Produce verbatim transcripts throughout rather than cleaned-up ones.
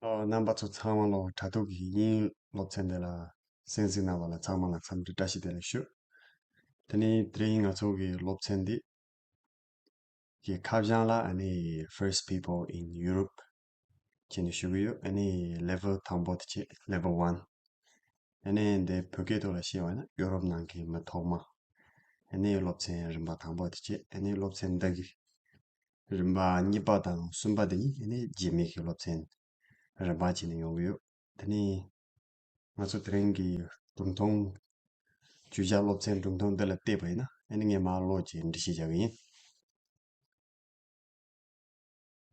རྣམ་པ་ཚོ་ཚང་མ་ལོ་དྲ་ཐོག་གི་དབྱིན་ཡིག་སློབ་ཚན་འདི་ལ་གསན་གཟིགས་གནང་བ་ལ་ཚང་མ་ལ་འཚམས་འདྲི་བཀྲ་ཤིས་བདེ་ལེགས་ཞུ། དེ་ནས་དེ་རིང་ང་ཚོ་གི་སློབ་ཚན་འདི་གི་ཁ་བྱང་ལ་ཨ་ནི་First People in Europe བྱས་ནས་ཞུ་གི་ཡོད། ཨ་ནི་level དང་པོ་དེ་བྱས། Level one། ཨ་ནི་འདི་བོད་སྐད་ཐོག་ལ་བཤད་པ་ཡིན་ན་ཡོ་རོབ་ནང་གི་མི་ཐོག་མ། ཨ་ནི་སློབ་ཚན་རིམ་པ་དང་པོ་དེ་བྱས། ཨ་ནི་སློབ་ཚན་འདི་གི་རིམ་པ་གཉིས་པ་དང་གསུམ་པ་དེ་གཉིས་ཨ་ནི་རྗེས་མའི་གི་སློབ་ཚན་རིམ་པ་བྱས་ནས་ཡོང་གི་ཡོད། དེ་ནས་ང་ཚོ་དེ་རིང་གི་སྒྲུང་ཐུང་བརྗོད་བྱ་སློབ་ཚན་སྒྲུང་ཐུང་འདི་ལ་བལྟས་པ་ཡིན་ན་ཨ་ནི་ངས་མར་ཀློག་ཅིག་འགྲེལ་བཤད་རྒྱག་གི་ཡིན།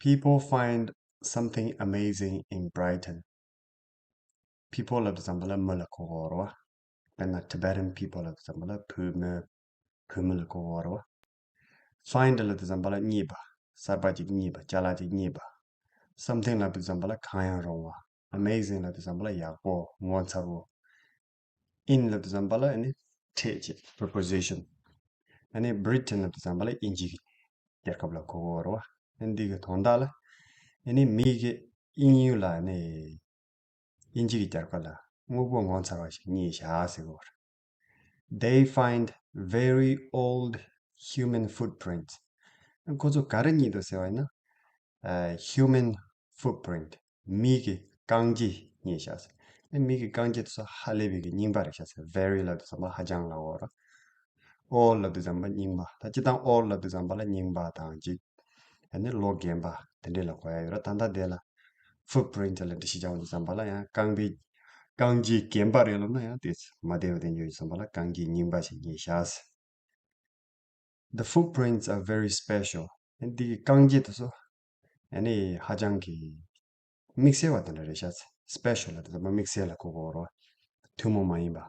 People find something amazing in Brighton. People ལབ་དུས་ཙམ་པ་ལ་མི་ལ་གོ་གོ་རེད་བ། དཔེར་ན་Tibetan people ལབ་དུས་ཙམ་པ་ལ་བོད་མི་བོད་མི་ལ་གོ་གོ་རེད་བ། Find ལབ་དུས་ཙམ་པ་ལ་རྙེད་པ། གསར་པ་ཅིག་རྙེད་པ། ཅ་ལག་ཅིག་རྙེད་པ། Something ལབ་དུས་ཙམ་པ་ལ་གང་ཡང་རུང་བ། Amazing ལབ་དུས་ཙམ་པ་ལ་ཡག་པོ། ངོ་མཚར་བོ། In ལབ་དུས་ཙམ་པ་ལ་ཨ་ནི་ཕྲད་ཅེས། Preposition། ཨ་ནི་Britain ལབ་དུས་ཙམ་པ་ལ་དབྱིན་ཇི་གི་རྒྱལ་ཁབ་ལ་གོ་གོ་རེད་བ། ཨ་ནི་འདི་གི་དོན་དག་ལ་ཨ་ནི་མི་གི་དབྱིན་ཡུལ་ལ་ཨ་ནི་དབྱིན་ཇི་གི་རྒྱལ་ཁབ་ལ་དངོས་པོ་ངོ་མཚར་བ་ཞིག་རྙེད་བཞག་ཟེར་གོ་རེད། They find very old human footprints. ཁོ་ཚོ་ག་རེ་རྙེད་འདུག་ཟེར་བ་ཡིན་ན། ཨ། human footprint. མི་གི་རྐང་རྗེས་རྙེད་ཤག་ཟེར། ཨ། མི་གི་རྐང་རྗེས་དེ་ཚོ་ཧ་ལས་པའི་གི་རྙིང་པ་རེད་ཤག་ཟེར། very ལབ་དུས་ཙམ་པ་ཧ་ཅང་ལ་འོ་ར། old ལབ་དུས་ཙམ་པ་རྙིང་པ། ད་སྤྱིར་བཏང་old ལབ་དུས་ཙམ་པ་ལ་རྙིང་པ་དང་ཅིག་ཨ་ནི་ལོ་རྒན་པ་དེ་འདྲས་ལ་གོ་ཡ་ཡོད་ར། ད་ལྟ་དེ་ལ་footprint ལ་འགྲེལ་བཤད་རྒྱག་དུས་ཙམ་པ་ལ་ཡང་རྐང་པའི་རྐང་རྗེས་རྒན་པ་རེད་ལབ་ན་ཡང་དེ་མ་བདེ་བ་དེ་འགྱུར་དུས་ཙམ་པ་ལ་རྐང་རྗེས་རྙིང་པ་ཞིག་རྙེད་ཤག་ཟེར། The footprints are very special. ཨ་ནི་འདི་གི་རྐང་རྗེས་དེ་ཚོ་ཨ་ནི་ཧ་ཅང་གི་དམིགས་བསལ་བ་དེ་འདྲ་རེད་ཤག་ཟེར། special ལབ་དུས་ཙམ་པ་དམིགས་བསལ་ལ་གོ་དགོས་རེད་བ། ཐུན་མོང་མ་ཡིན་པ།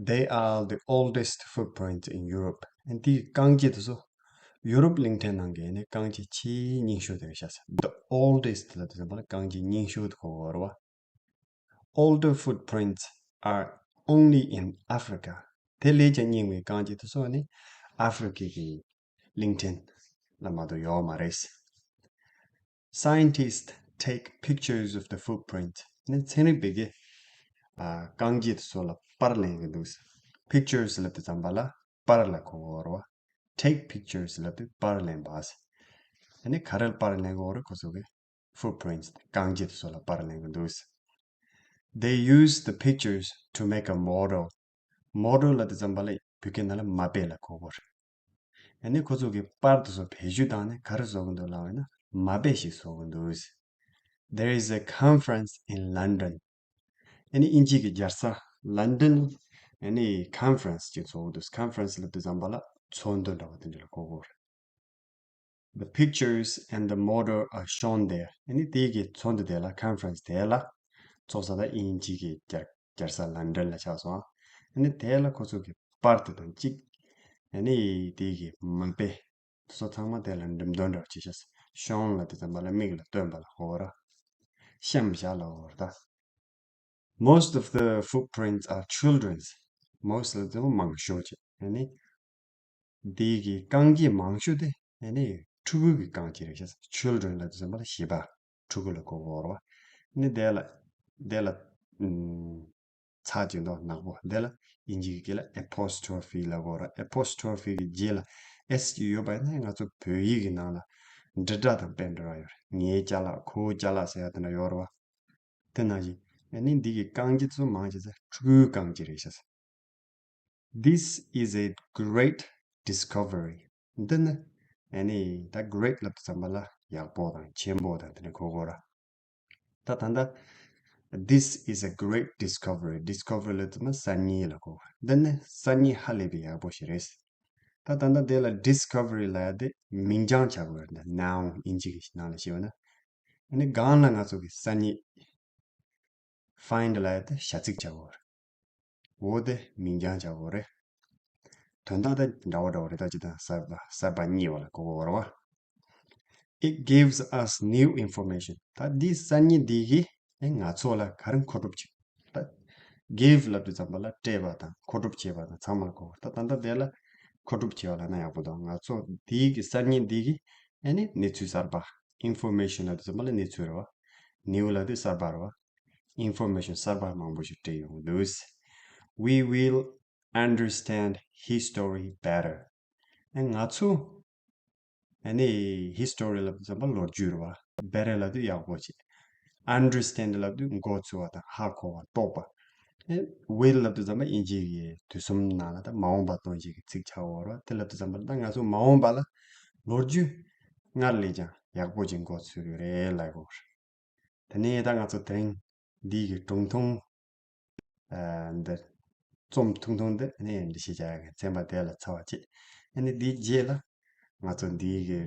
They are the oldest footprints in Europe. ཨ་ནི་འདི་གི་རྐང་རྗེས་དེ་ཚོ་ཡོ་རོབ་གླིང་ཕྲན་ནང་གི་ཨ་ནི་རྐང་རྗེས་ཆེས་རྙིང་ཤོས་དེ་རེད་ཤག་ཟེར། The oldest ལབ་དུས་ཙམ་པ་ལ་རྐང་རྗེས་རྙིང་ཤོས་དེ་གོ་དགོས་རེད་བ། Older footprints are only in Africa. དེ་ལས་ཀྱང་རྙིང་བའི་རྐང་རྗེས་དེ་ཚོ་ནི་ཨ་ཧྥེ་རི་ཁའི་གི་གླིང་ཕྲན་ལ་མ་གཏོགས་ཡོད་མ་རེད། Scientists take pictures of the footprint. ནི་ཚན་རིག་པའི་གི་ཨ་རྐང་རྗེས་དེ་ཚོ་ལ་པར་ལེན་གི་འདུག Pictures ལབ་དུས་ཙམ་པ་ལ་པར་ལ་གོ་དགོས་རེད་བ། Take pictures ལབ་དུས་པར་ལེན་པ་ཟེར། ཨ་ནི་ག་རེ་ལ་པར་ལེན་གི་ཡོད་རེད། ཁོ་ཚོ་གི་footprints རྐང་རྗེས་དེ་ཚོ་ལ་པར་ལེན་གི་འདུག They use the pictures to make a model. Model ལབ་དུས་ཙམ་པ་ལ་བོད་སྐད་ནང་ལ་མ་དཔེ་ལ་གོ་དགོས་རེད། ཨ་ནི་ཁོ་ཚོ་གི་པར་དེ་ཚོ་བེད་སྤྱོད་བཏང་ནས་ག་རེ་བཟོ་གི་འདུག་ལབ་ན་མ་དཔེ་ཞིག་བཟོ་གི་འདུག There is a conference in London. ཨ་ནི་དབྱིན་ཇི་གི་རྒྱལ་ས་ལན་ཌན་ཨ་ནི་conference ཅིག་ཚོགས་འདུག Conference ལབ་དུས་ཙམ་པ་ལ་ཚོགས་འདུ་འདྲ་བ་དེ་འདྲ་ལ་གོ་དགོས་རེད། The pictures and the model are shown there. ཨ་ནི་དེའི་གི་ཚོགས་འདུ་དེ་ལ་conference དེ་ལ་ཚོགས་ས་ད་དབྱིན་ཇི་གི་རྒྱལ་རྒྱལ་ས་ལན་ཌན་ལ་ཆགས་སོང་། ཨ་ནི་དེ་ལ་ཁོ་ཚོ་གི་པར་དེ་དང་གཅིག་ཨ་ནི་དེའི་གི་མ་དཔེ་སོ་ཚང་མ་དེ་ལ་འགྲེམས་སྟོན་འདྲ་བ་བྱས་ཤག Shown ལབ་དུས་ཙམ་པ་ལ་མིག་ལ་སྟོན་པ་ལ་གོ་ར། བཤམས་བཞག་ལ་གོ་ར་ད། Most of the footprints are children's. Most ལབ་དུས་ཙམ་པ་མང་ཤོས་ཅིག་ཨ་ནི་འདི་གི་རྐང་རྗེས་མང་ཤོས་དེ་ཨ་ནི་ཕྲུ་གུ་གི་རྐང་རྗེས་རེད་ཤག Children ལབ་དུས་ཙམ་པ་ལ་བྱིས་པ་ཕྲུ་གུ་ལ་གོ་གོ་ར་བ། ཨ་ནི་དེ་ལ་དེ་ལ་ཨམ། ཚ་ཅིག་འདུག་ནག་པོ། དེ་ལ་དབྱིན་ཇི་གི་སྐད་ལ་apostrophe ལབ་དགོས་ར། apostrophe གི་རྗེས་ལ་s ཅིག་ཡོད་པ་ཡིན་ན་ང་ཚོ་བོད་ཡིག་གི་ནང་ལ་འབྲི་སྒྲ་དང་དཔེ་འདྲ་བ་ཡོད་རེད། ངའི་ཅ་ལག་ཁོའི་ཅ་ལག་ཟེར་ཡ་དེ་འདྲ་ཡོད་རེད་བ། དེ་ནང་བཞིན་ཨ་ནི་འདི་གི་རྐང་རྗེས་ཚོ་མང་ཆེ་ཚོ་ཕྲུ་གུའི་རྐང་རྗེས་རེད་ཤག This is a great discovery. འདི་ནི་ཨ་ནི་ད་great ལབ་དུས་ཙམ་པ་ལ་ཡག་པོ་དང་ཆེན་པོ་དང་དེ་འདྲ་གོ་དགོས་ར། ད་ད་ལྟ། This is a great discovery. Discovery ལབ་དུས་ཙམ་པ་གསར་རྙེད་ལ་གོ། འདི་ནི་གསར་རྙེད་ཧ་ལས་པའི་ཡག་པོ་ཞིག་རེད། ད་ད་ལྟ་དེ་ལ་discovery ལབ་ཡ་དེ་མིང་རྐྱང་ཆགས་དགོས་རེད། འདི་noun དབྱིན་ཇི་གི་ནང་ལ་བཤད་པ་ན། ཨ་ནི་སྒང་ལ་ང་ཚོ་གི་གསར་རྙེད། Find ལབ་ཡ་དེ་བྱ་ཚིག་ཆགས་དགོས་རེད། འོ་དེ་མིང་རྐྱང་ཆགས་དགོས་རེད། དོན་དག་དེ་འདྲ་བོ་འདྲ་བོ་རེད། ད་ཅི་དང་གསར་པ་གསར་པ་རྙེད་པ་ལ་གོ་དགོས་རེད་བ། It gives us new information. ད་འདི་གསར་རྙེད་འདི་གིས་ཨེ་ང་ཚོ་ལ་ག་རེ་མཁོ་སྒྲུབ་བྱེད། ད་give ལབ་དུས་ཙམ་པ་ལ་སྤྲད་པ་དང་མཁོ་སྒྲུབ་བྱེད་པ་དང་ཚང་མ་ལ་གོ་དགོས་རེད། ད་ད་ལྟ་དེ་ལ་མཁོ་སྒྲུབ་བྱེད་པ་ལབ་ན་ཡག་པོ་འདུག་ང་ཚོ་འདི་གི་གསར་རྙེད་འདི་གིས་ཨེ་ནི་གནས་ཚུལ་གསར་པ། Information ལབ་དུས་ཙམ་པ་ལ་གནས་ཚུལ་རེད་བ། new ལབ་དུས་གསར་པ་རེད་བ། Information གསར་པ་མང་པོ་ཞིག་སྤྲད་ཡོང་གི་འདུག We will understand history better. ཨ་ང་ཚོ་ཨ་ནི་history ལབ་དུས་ཙམ་པ་ལོ་རྒྱུས་རེད་བ། Better ལབ་དུས་ཡག་པོ་བྱེད། Understand ལབ་དུས་མགོ་ཚོས་པ་དང་ཧ་གོ་བ་རྟོགས་པ། ཨ་will ལབ་དུས་ཙམ་པ་དབྱིན་ཇི་གི་དུས་གསུམ་ནང་ལ་ད་མ་འོངས་པ་སྟོན་བྱེད་ཀྱི་ཚིག་ཆགས་ཡོད་རེད་བ། དེ་ལབ་དུས་ཙམ་པ་ད་ང་ཚོ་མ་འོངས་པ་ལ་ལོ་རྒྱུས་སྔར་ལས་ཀྱང་ཡག་པོ་ཅིག་མགོ་ཚོས་ཀྱི་རེད་ལབ་དགོས་རེད། དེ་ནས་ད་ང་ཚོ་དེ་རིང་འདི་གི་སྒྲུང་ཐུང་ཨ་འདི་རྩོམ་ཐུང་ཐུང་འདི་ནས་འདི་ཞིག་བྱ་ཡག་གི་ཚན་པ་དེ་ལ་ཚར་བ་བྱེད། ཨ་ནི་འདིའི་རྗེས་ལ་ང་ཚོ་འདི་གི་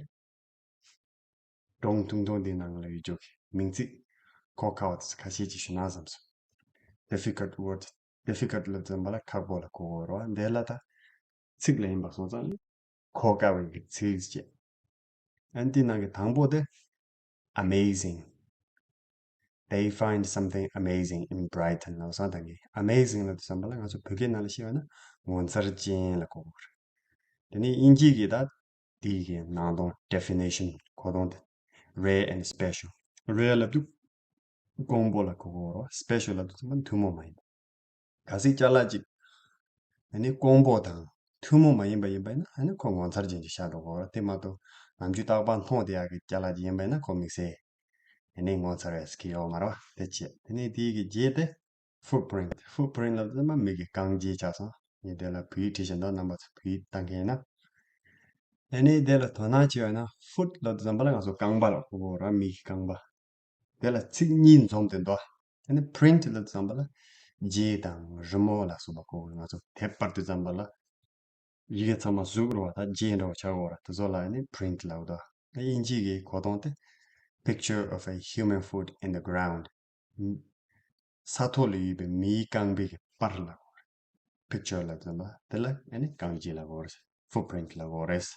སྒྲུང་ཐུང་ཐུང་འདིའི་ནང་ལ་ཡོད་རྒྱུ་གི་མིང་ཚིག་གོ་ཁག་པ་ཁ་ཤས་ཅིག་ཞུ་ན་བསམ་སོང་། Difficult word, difficult ལབ་ཙམ་པ་ལ་ཁག་པོ་ལ་གོ་གོ་རོ། འདི་ལ་ད་ཚིག་ལ་ཡིན་པ་སོང་ཙང་གོ་དཀའ་བའི་གི་ཚིག་ཅིག་ཨ་ནི་དེའི་ནང་གི་དང་པོ་དེ་amazing. They find something amazing in Brighton ལབ་སོང་། ད་གི་amazing ལབ་དུས་ཙམ་པ་ལ་ང་ཚོ་བོད་སྐད་ནང་ལ་བཤད་པ་ན་ངོ་མཚར་ཅན་ལ་གོ་གོ་རེད། དེ་ནས་དབྱིན་ཇི་གི་ད་དེའི་གི་ནང་དོན་definition གོ་དོན་དེ་rare and special. Rare ལབ་དུས་དཀོན་པོ་ལ་གོ་གོ་རོ། Special ལབ་དུས་ཙམ་པ་ཐུན་མོང་མ་ཡིན་པ། གལ་སྲིད་ཅ་ལག་ཅིག་ཨ་ནི་དཀོན་པོ་དང་ཐུན་མོང་མ་ཡིན་པ་ཡིན་པ་ཡིན་ན་ཨ་ནི་ཁོ་ངོ་མཚར་ཅན་ཅིག་ཆགས་འགྲོ་གི་རེད། དེ་མ་གཏོགས་ནམ་རྒྱུན་རྟག་པར་མཐོང་བསྡད་ཡག་གི་ཅ་ལག་ཅིག་ཡིན་པ་ཡིན་ན་ཁོ་དམིགས་བསལ་ཨ་ནི་ངོ་མཚར་བའི་སྐད་ཡོད་མ་རེད་བ། དེ་བྱས་དེ་ནས་དེའི་གི་རྗེས་དེ་footprint. Footprint ལབ་ཙམ་པ་མི་གི་རྐང་རྗེས་ཆགས་སོང་། ངས་དེ་ལ་བོད་ཡིག་བྲིས་བཞག་འདུག་རྣམ་པ་ཚོ་བོད་ཡིག་བཏང་མཁན་ཡིན་ན། དེ་ནས་དེ་ལ་དོ་སྣང་བྱས་པ་ཡིན་ན་foot ལབ་དུས་ཙམ་པ་ལ་ང་ཚོ་རྐང་པ་ལ་གོ་གོ་ར། མི་གི་རྐང་པ། དེ་ལ་ཚིག་གཉིས་འཛོམས་ཏེ་འདུག་དེ་ནས་print ལབ་དུས་ཙམ་པ་ལ་རྗེས་དང་རི་མོ་ལ་སོགས་པ་གོ་གོ། ང་ཚོ་དེབ་པར་དུས་ཙམ་པ་ལ་ཡི་གེ་ཚང་མ་གཟུགས་རུ་བ་དང་རྗེས་འདྲ་བ་ཆགས་ཡོད་ར། དེ་ཚོ་ལ་ནི་print ལབ་འདུག་དབྱིན་ཇི་གི་གོ་དོན་དེ་picture of a human foot in the ground. ས་ཐོག་ལ་ཡོད་པའི་མིའི་རྐང་པའི་གི་པར་ལ་གོ་རེད། Picture ལབ་ཙམ་པ་དེ་ལ་ཨ་ནི་རྐང་རྗེས་ལ་གོ་རེད། Footprint ལ་གོ་རེད།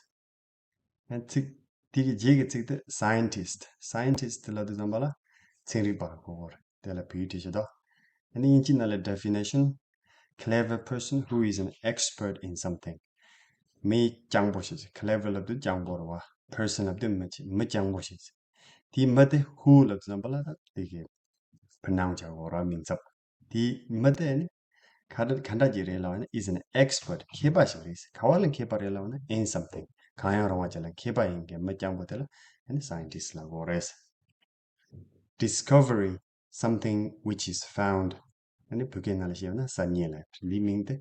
ཨ་ཚིག་དེ་གི་རྗེས་ཀྱི་ཚིག་དེ་scientist. Scientist ལབ་དུས་ཙམ་པ་ལ་ཚན་རིག་པ་ལ་གོ་གོ་རེད། དེ་ལ་བོད་ཡིག་བྲིས་བཞག་འདུག་ཨ་ནི་དབྱིན་ཇི་ནང་ལ་definition, clever person who is an expert in something. མི་སྤྱང་པོ་ཞིག clever ལབ་དུས་སྤྱང་པོ་རེད་བ། person ལབ་དུས་མི་ཅིག་མི་སྤྱང་པོ་ཞིག་དེའི་མི་དེ་who ལབ་དུས་ཙམ་པ་ལ་ད་དེ་གི་pronoun བྱ་དགོས་ར། མིང་ཚབ། དེའི་མི་དེ་ནི་ག་འདྲ་ག་འདྲ་ཅིག་རེད་ལབ་ན་is an expert. མཁས་པ་ཞིག་རེད། ག་བ་ལ་མཁས་པ་རེད་ལབ་ན་in something. གང་ཡང་རུང་བ་ཅིག་ལ་མཁས་པ་ཡིན་མཁན་མི་སྤྱང་པོ་དེ་ལ་ནི་scientist ལབ་དགོས་རེད། Discovery, something which is found. ཨ་ནི་བོད་སྐད་ནང་ལ་བཤད་ན་གསར་རྙེད་ལ། འདིའི་མིང་དེ་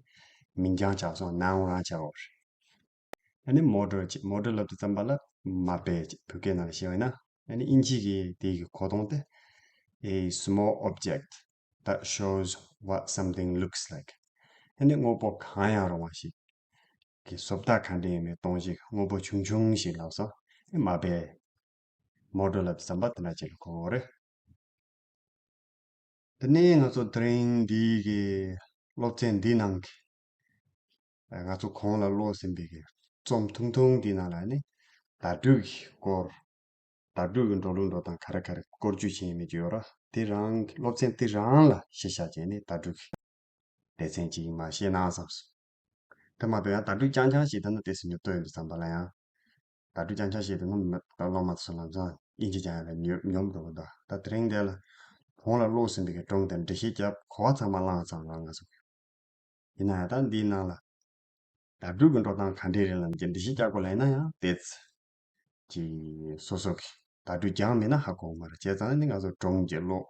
མིང་རྐྱང་ཆགས་སོང་། noun རང་ཆགས་ཡོད་རེད། ཨ་ནི་model ཅིག model ལབ་དུས་ཙམ་པ་ལ་མ་དཔེ་ཅིག་བོད་སྐད་ནང་ལ་བཤད་པ་ཡིན་ན། ཨ་ནི་དབྱིན་ཇི་གི་དེ་གི་གོ་དོན་དེ་a small object that shows what something looks like. ཨ་ནི་དངོས་པོ་གང་ཡང་རུང་བ་ཞིག་གི་བཟོ་ལྟ་ག་འདྲ་ཡིན་མིན་སྟོན་བྱེད་དངོས་པོ་ཆུང་ཆུང་ཞིག་ལབ་སོང་། ཨ་ནི་མ་དཔེ་model ལབ་དུས་ཙམ་པ་དེ་འདྲ་ཅིག་ལ་གོ་གི་རེད། དེ་ནས་ང་ཚོ་དེ་རིང་འདི་གི་སློབ་ཚན་འདི་ནང་གི་ང་ཚོ་གོང་ལ་ཀློག་ཟིན་པའི་གི་རྩོམ་ཐུང་ཐུང་འདི་ནང་ལ་ནི་བརྡ་སྤྲོད་ཀྱི་སྐོར། བརྡ་སྤྲོད་ཀྱི་འགྲོ་ལུགས་འགྲོ་སྟངས་ག་རེ་ག་རེ་བཀོལ་སྤྱོད་བྱེད་ཡས་མེད་ཀྱི་ཡོད་ར། དེ་རང་སློབ་ཚན་དེ་རང་ལ་གཞི་བཞག་བྱས་ནས་བརྡ་སྤྲོད་ཀྱི་སྡེ་ཚན་གཅིག་མར་བཤད་ན་བསམ་སོང་། དེ་མ་གཏོགས་ཡང་བརྡ་སྤྲོད་རྐྱང་རྐྱང་བྱེད་ཐུབ་ན་ཏོག་ཙམ་ཉོབ་ཏོ་ཡོད་དུས་ཙམ་པ་ལ་ཡང་བརྡ་སྤྲོད་རྐྱང་རྐྱང་བྱེད་ཐུབ་ན་མི་ད་སློབ་མ་ཚོ་ལམ་སང་དབྱིན་ཇི་སྦྱང་ཡག་ལ་ཉོབ་ཉོབ་འགྲོ་གི་འདུག་ད་དེ་རིང་འདི་ལ་གོང་ལ་ཀློག་ཟིན་པའི་གི་སྒྲུང་དེ་འགྲེལ་བཤད་རྒྱབ་གོ་བ་ཚང་མ་བླངས་ཚར་ར་ང་ཚོ། ཡིན་ན་ཡང་ད་འདིའི་ནང་ལ་བརྡ་སྤྲོད་ཀྱི་འགྲོ་སྟངས་ག་འདྲས་རེད་ལབ་ཀྱི་འགྲེལ་བཤད་རྒྱག་དགོས་ལབ་ན་ཡང་ཏོག་ཙམ་གྱི་སོ་སོ་གི་བརྡ་སྤྲོད་སྦྱངས་མེད་ན་ཧ་གོ་གི་མ་རེད། བྱས་ཙང་ནི་ང་ཚོ་སྒྲུང་གི་ཀློག་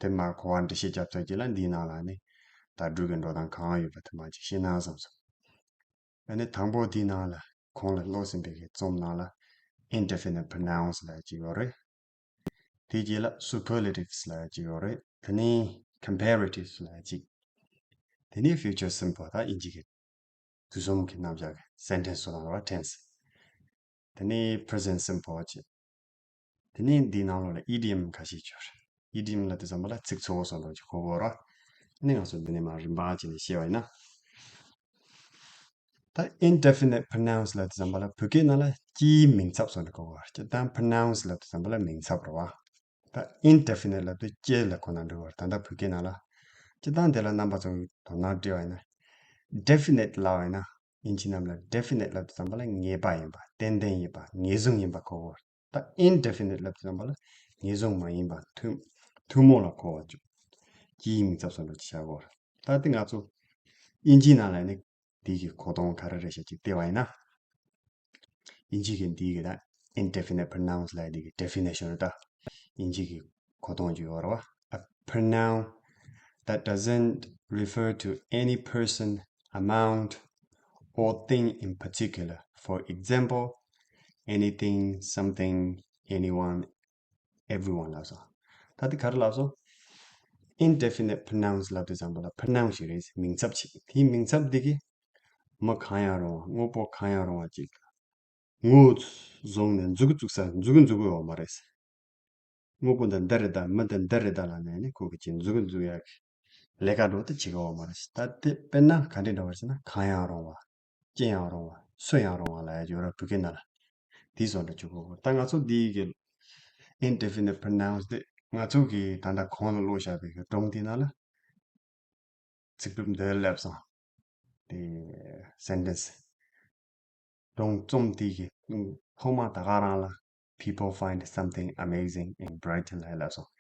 དེ་མར་གོ་བ་འགྲེལ་བཤད་རྒྱབ་ཚར་རྗེས་ལ་འདིའི་ནང་ལ་ནི་བརྡ་སྤྲོད་ཀྱི་འགྲོ་སྟངས་གང་ཡོད་པ་དེ་མར་ཅིག་ཤེས་ན་བསམ་སོང་། ཨ་ནི་དང་པོ་འདིའི་ནང་ལ་གོང་ལ་ཀློག་ཟིན་པའི་གི་རྩོམ་ནང་ལ་indefinite pronouns ལབ་ཅིག་ཡོད་རེད། དེ་རྗེས་ལ་superlatives ལབ་ཅིག་ཡོད་རེད། དེ་ནས་comparatives ལབ་ཅིག་དེ་ནས་future simple ད་དབྱིན་ཇི་གི་དུས་གསུམ་གྱི་རྣམ་གཞག་གི་sentence བཟོ་སྟངས་རེད་བ། tense། དེ་ནས་present simple ཅིག་དེ་ནས་འདིའི་ནང་ལོགས་ལ་idiom ཁ་ཤས་ཅིག་ཡོད་རེད། idiom ལབ་དུས་ཙམ་པ་ལ་ཚིག་ཚོགས་བཟོ་འདྲ་ཅིག་གོ་གོ་ར། དེ་ནས་ང་ཚོ་འདི་ནས་མར་རིམ་པ་བྱས་ནས་བཤད་པ་ཡིན་ན། ད་indefinite pronouns ལབ་དུས་ཙམ་པ་ལ་བོད་སྐད་ནང་ལ་སྤྱིའི་མིང་ཚབ་བཟོ་འདྲ་གོ་གོ་ར། སྤྱིར་བཏང་pronouns ལབ་དུས་ཙམ་པ་ལ་མིང་ཚབ་རེད་བ། ད་indefinite ལབ་དུས་སྤྱི་ལ་གོ་ན་འགྲིག་པ་རེད། ད་ལྟ་བོད་སྐད་ནང་ལ་སྤྱིར་བཏང་དེ་ལ་རྣམ་པ་ཚོ་དོ་སྣང་སྤྲད་པ་ཡིན་ན། definite ལབ་པ་ཡིན་ན་དབྱིན་ཇི་ནང་ལ་definite ལབ་དུས་ཙམ་པ་ལ་ངེས་པ་ཡིན་པ། ཏན་ཏན་ཡིན་པ། ངེས་བཟུང་ཡིན་པ་གོ་གོ་ར། ད་indefinite ལབ་དུས་ཙམ་པ་ལ་ངེས་བཟུང་མ་ཡིན་པ། ཐུན་ ཐུན་མོང་ལ་གོ་བ་བཅུག་སྤྱིའི་མིང་ཚབ་སོགས་འགྲོ་ཅི་བྱ་དགོས། ད་ལྟ་ང་ཚོ་དབྱིན་ཇིའི་ནང་ལ་ནི་དེའི་གི་གོ་དོན་ག་རེ་རེད་ཤག་ཅིག་བལྟས་པ་ཡིན་ན། དབྱིན་ཇི་གི་འདི་གི་ད་indefinite pronouns ལབ་འདི་གི་definition རེད་ད། དབྱིན་ཇི་གི་གོ་དོན་ཅིག་ཡོད་རེད་བ། A pronoun that doesn't refer to any person, amount, or thing in particular. For example, anything, something, anyone, everyone ལབ་སོང་། ད་དེ་ག་རེ་ལབ་སོང་། Indefinite pronouns ལབ་དུས་ཙམ་པ་ལ་pronoun ཞིག་རེད། མིང་ཚབ་ཅིག་དེའི་མིང་ཚབ་འདི་གི་མི་གང་ཡང་རུང་བ། དངོས་པོ་གང་ཡང་རུང་བ་ཅིག་ངོ་བོ་བཟུང་ནས་མཛུབ་གུ་བཙུགས་ས་མཛུབ་གུ་འཛུགས་ཀྱི་ཡོད་མ་རེད། དངོས་པོ་འདི་འདི་རེད་ད། མི་འདི་འདི་རེད་ད་ལབ་ནས་ནི་ཁོ་གི་ཅིག་མཛུབ་གུ་འཛུགས་ཡག་གི་ལས་ཀ་འགྲོ་དེ་བྱེད་ཀྱི་ཡོད་མ་རེད། ད་དེ་དཔེར་ན་ག་འདྲ་འདྲ་བ་ཟེར་ན། གང་ཡང་རུང་བ། ཅི་ཡང་རུང་བ། སུ་ཡང་རུང་བ་ལབ་ཡ་ཡོད་ར། བོད་སྐད་ནང་ལ་དེའི་བཟོ་འདྲ་བཅུག་གོ། ད་ང་ཚོ་འདི་གི་indefinite pronouns དེ་ང་ཚོ་གི་ད་ལྟ་གོང་ལ་ཀློག་བཞག་པའི་གི་སྒྲུང་དེ་ནང་ལ་ཚིག་གྲུབ་འདི་སླེབས་སོང་། དེ་sentence སྒྲུང་རྩོམ་དེ་གི་ཐོག་མ་ད་ག་རང་ལ། People find something amazing in Brighton ལབ་ཡ་ལབ་སོང་།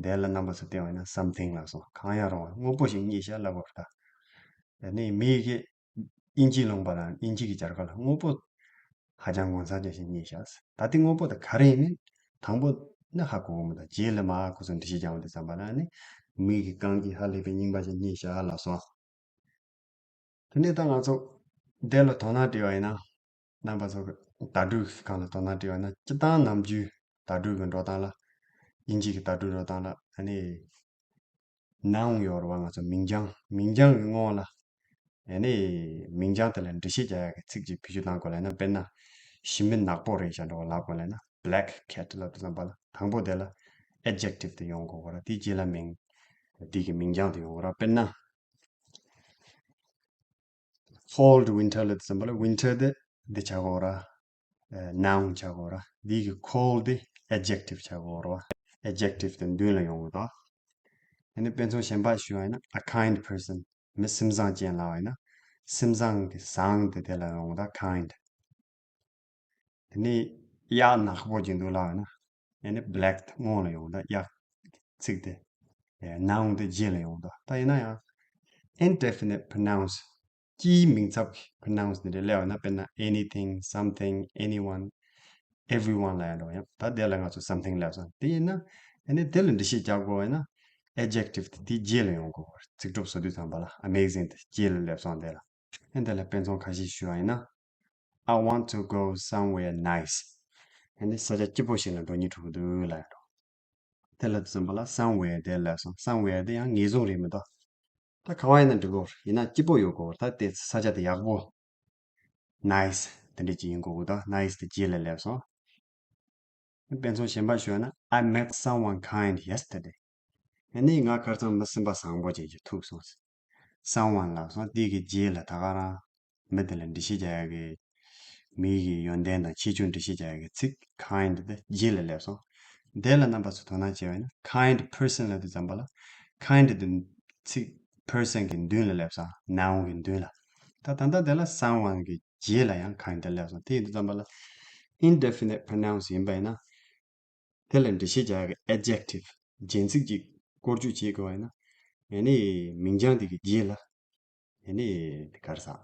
དེ་ལ་རྣམ་པ་ཚོ་བལྟས་པ་ཡིན་ན་something ལབ་སོང་། གང་ཡང་རུང་བ། དངོས་པོ་ཞིག་རྙེད་ཤག་ལབ་དགོས་རེད་ད། དེ་ནས་མི་གི་དབྱིན་ཇི་ལུང་པ་ལ། དབྱིན་ཇི་གི་སྦྱར་ཁ་ལ་དངོས་པོ་ཧ་ཅང་ངོ་མཚར་ཅན་ཞིག་རྙེད་ཤག་ད་དེ་དངོས་པོ་དེ་ག་རེ་ཡིན་མིན་དང་པོ་ནི་ཧ་གོ་གི་མི་འདུག་རྗེས་ལ་མར་ཁོ་ཚོས་འགྲེལ་བཤད་རྒྱག་དུས་ཙམ་པ་ལ་ནི་མི་གི་རྐང་རྗེས་ཧ་ལས་པའི་རྙིང་པ་ཞིག་རྙེད་ཤག་ལབ་སོང་། དེ་ནས་ད་ང་ཚོ་དེ་ལ་དོ་སྣང་བྱས་པ་ཡིན་ན། རྣམ་པ་ཚོ་བརྡ་སྤྲོད་སྒང་ལ་དོ་སྣང་བྱས་པ་ཡིན་ན། སྤྱིར་བཏང་ནམ་རྒྱུན་བརྡ་སྤྲོད་ཀྱི་འགྲོ་སྟངས་ལ། དབྱིན་ཇི་གི་བརྡ་སྤྲོད་འགྲོ་སྟངས་ལ་ཨ་ནི་noun ཡོད་རེད་བ། ང་ཚོ་མིང་བྱང་། མིང་བྱང་གི་སྔོན་ལ་ཨ་ནི་མིང་བྱང་དེ་ལ་འགྲེལ་བཤད་རྒྱག་ཡག་གི་ཚིག་ཅིག་བེད་སྤྱོད་གཏང་དགོས་ལབ་ན། དཔེར་ན་ཞི་མི་ནག་པོ་རེད་ཤག་འདྲ་བ་ལབ་དགོས་ལབ་ན། Black cat ལབ་དུས་ཙམ་པ་ལ་དང་པོ་དེ་ལ་adjective དེ་ཡོང་དགོས་རེད། དེའི་རྗེས་ལ་མིང་། དེ་གི་མིང་བྱང་དེ་ཡོང་དགོས་རེད། དཔེར་ན། Cold winter ལབ་དུས་ཙམ་པ་ལ་winter དེ་འདི་ཆགས་ཀྱི་ཡོད་རེད། ཨ། noun ཆགས་ཀྱི་ཡོད་རེད། འདི་གི་cold དེ་adjective ཆགས་ཀྱི་ཡོད་རེད། adjective དེ་མདུན་ལ་ཡོང་གི་འདུག་དེ་ནས་དཔེ་མཚོན་གཞན་པ་ཞུ་བ་ཡིན་ན། a kind person མི་སེམས་བཟང་ཅན་ལབ་པ་ཡིན་ན། སེམས་བཟང་གི་བཟང་དེ་དེ་ལ་ཡོང་གི་འདུག kind དེ་ནས་གཡག་ནག་པོ་ཅིག་འདུག་ལབ་ཡིན་ན། ཨ་ནི་black དེ་སྔོན་ལ་ཡོང་གི་འདུག་གཡག་ཚིག་དེ། ཨེ། noun དེ་རྗེས་ལ་ཡོང་གི་འདུག་ད་ཡིན་ན་ཡང་indefinite pronouns སྤྱིའི་མིང་ཚབ་ཀྱི་pronouns འདི་འདྲ་སླེབས་པ་ན། དཔེར་ན་anything, something, anyone, everyone ལབ་ཡ་འདྲ་བ་ཡང་། ད་དེ་ལ་ང་ཚོ་something སླེབས་སོང་། དེ་ཡིན་ན་ཨ་ནི་དེ་ལ་འགྲེལ་བཤད་རྒྱག་དགོས་པ་ཡིན་ན་adjective དེ་དེའི་རྗེས་ལ་ཡོང་དགོས། ཚིག་གྲུབ་བཟོ་དུས་ཙམ་པ་ལ་amazing དེ་རྗེས་ལ་སླེབས་སོང་། དེ་ལ། ཨ། དེ་ལ་དཔེ་མཚོན་ཁ་ཤས་ཞུ་བ་ཡིན་ན། I want to go somewhere nice. ཨ་ནི་ས་ཆ་སྐྱིད་པོ་ཞིག་ལ་འགྲོ་སྙིང་བྲོ་གི་འདུག་ལབ་ཡ་འདྲ་བ། དེ་ལབ་དུས་ཙམ་པ་ལ་somewhere དེ་སླེབས་སོང་། somewhere དེ་ཡང་ངེས་བཟུང་རེད་མི་འདུག་ད་ག་བ་ཡིན་ན་འགྲིག་གོ། ཡིན་ན་སྐྱིད་པོ་ཡོད་དགོས། ད་དེ་ས་ཆ་དེ་ཡག་པོ། nice དེ་འདྲ་ཅིག་ཡིན་དགོས་གི་འདུག nice དེ་རྗེས་ལ་སླེབས་སོང་། དཔེ་མཚོན་གཞན་པ་ཞུས་ན། I met someone kind yesterday. ཨ་ནི་ང་ཁ་སང་མི་སེམས་པ་བཟང་པོ་ཅིག་གིས་ཐུག་སོང་། someone ལབ་སོང་། དེ་གི་རྗེས་ལ་ད་ག་རང་མི་དེ་ལ་འགྲེལ་བཤད་རྒྱག་ཡག་གི། མི་གི་ཡོན་ཏན་དང་ཁྱད་ཆོས་འགྲེལ་བཤད་རྒྱག་ཡག་གི་ཚིག་kind དེ་རྗེས་ལ་སླེབས་སོང་། དེ་ལ་རྣམ་པ་ཚོ་དོ་སྣང་བྱས་པ་ཡིན་ན། kind person ལབ་དུས་ཙམ་པ་ལ་kind དེ་ཚིག་person གི་མདུན་ལ་སླེབས་སོང་། noun གི་མདུན་ལ། ད་ད་ལྟ་དེ་ལ་someone གི་རྗེས་ལ་ཡང་kind དེ་སླེབས་སོང་། དེ་ཡིན་དུས་ཙམ་པ་ལ་indefinite pronouns ཡིན་པ་ཡིན་ན། དེ་ལ་འགྲེལ་བཤད་རྒྱག་ཡག་གི་adjective རྒྱན་ཚིག་ཅིག་བཀོལ་སྤྱོད་བྱེད་དགོས་པ་ཡིན་ན། ཨ་ནི་མིང་བྱང་དེ་གི་རྗེས་ལ་ཨ་ནི་དེ་ག་རེ་ཟ།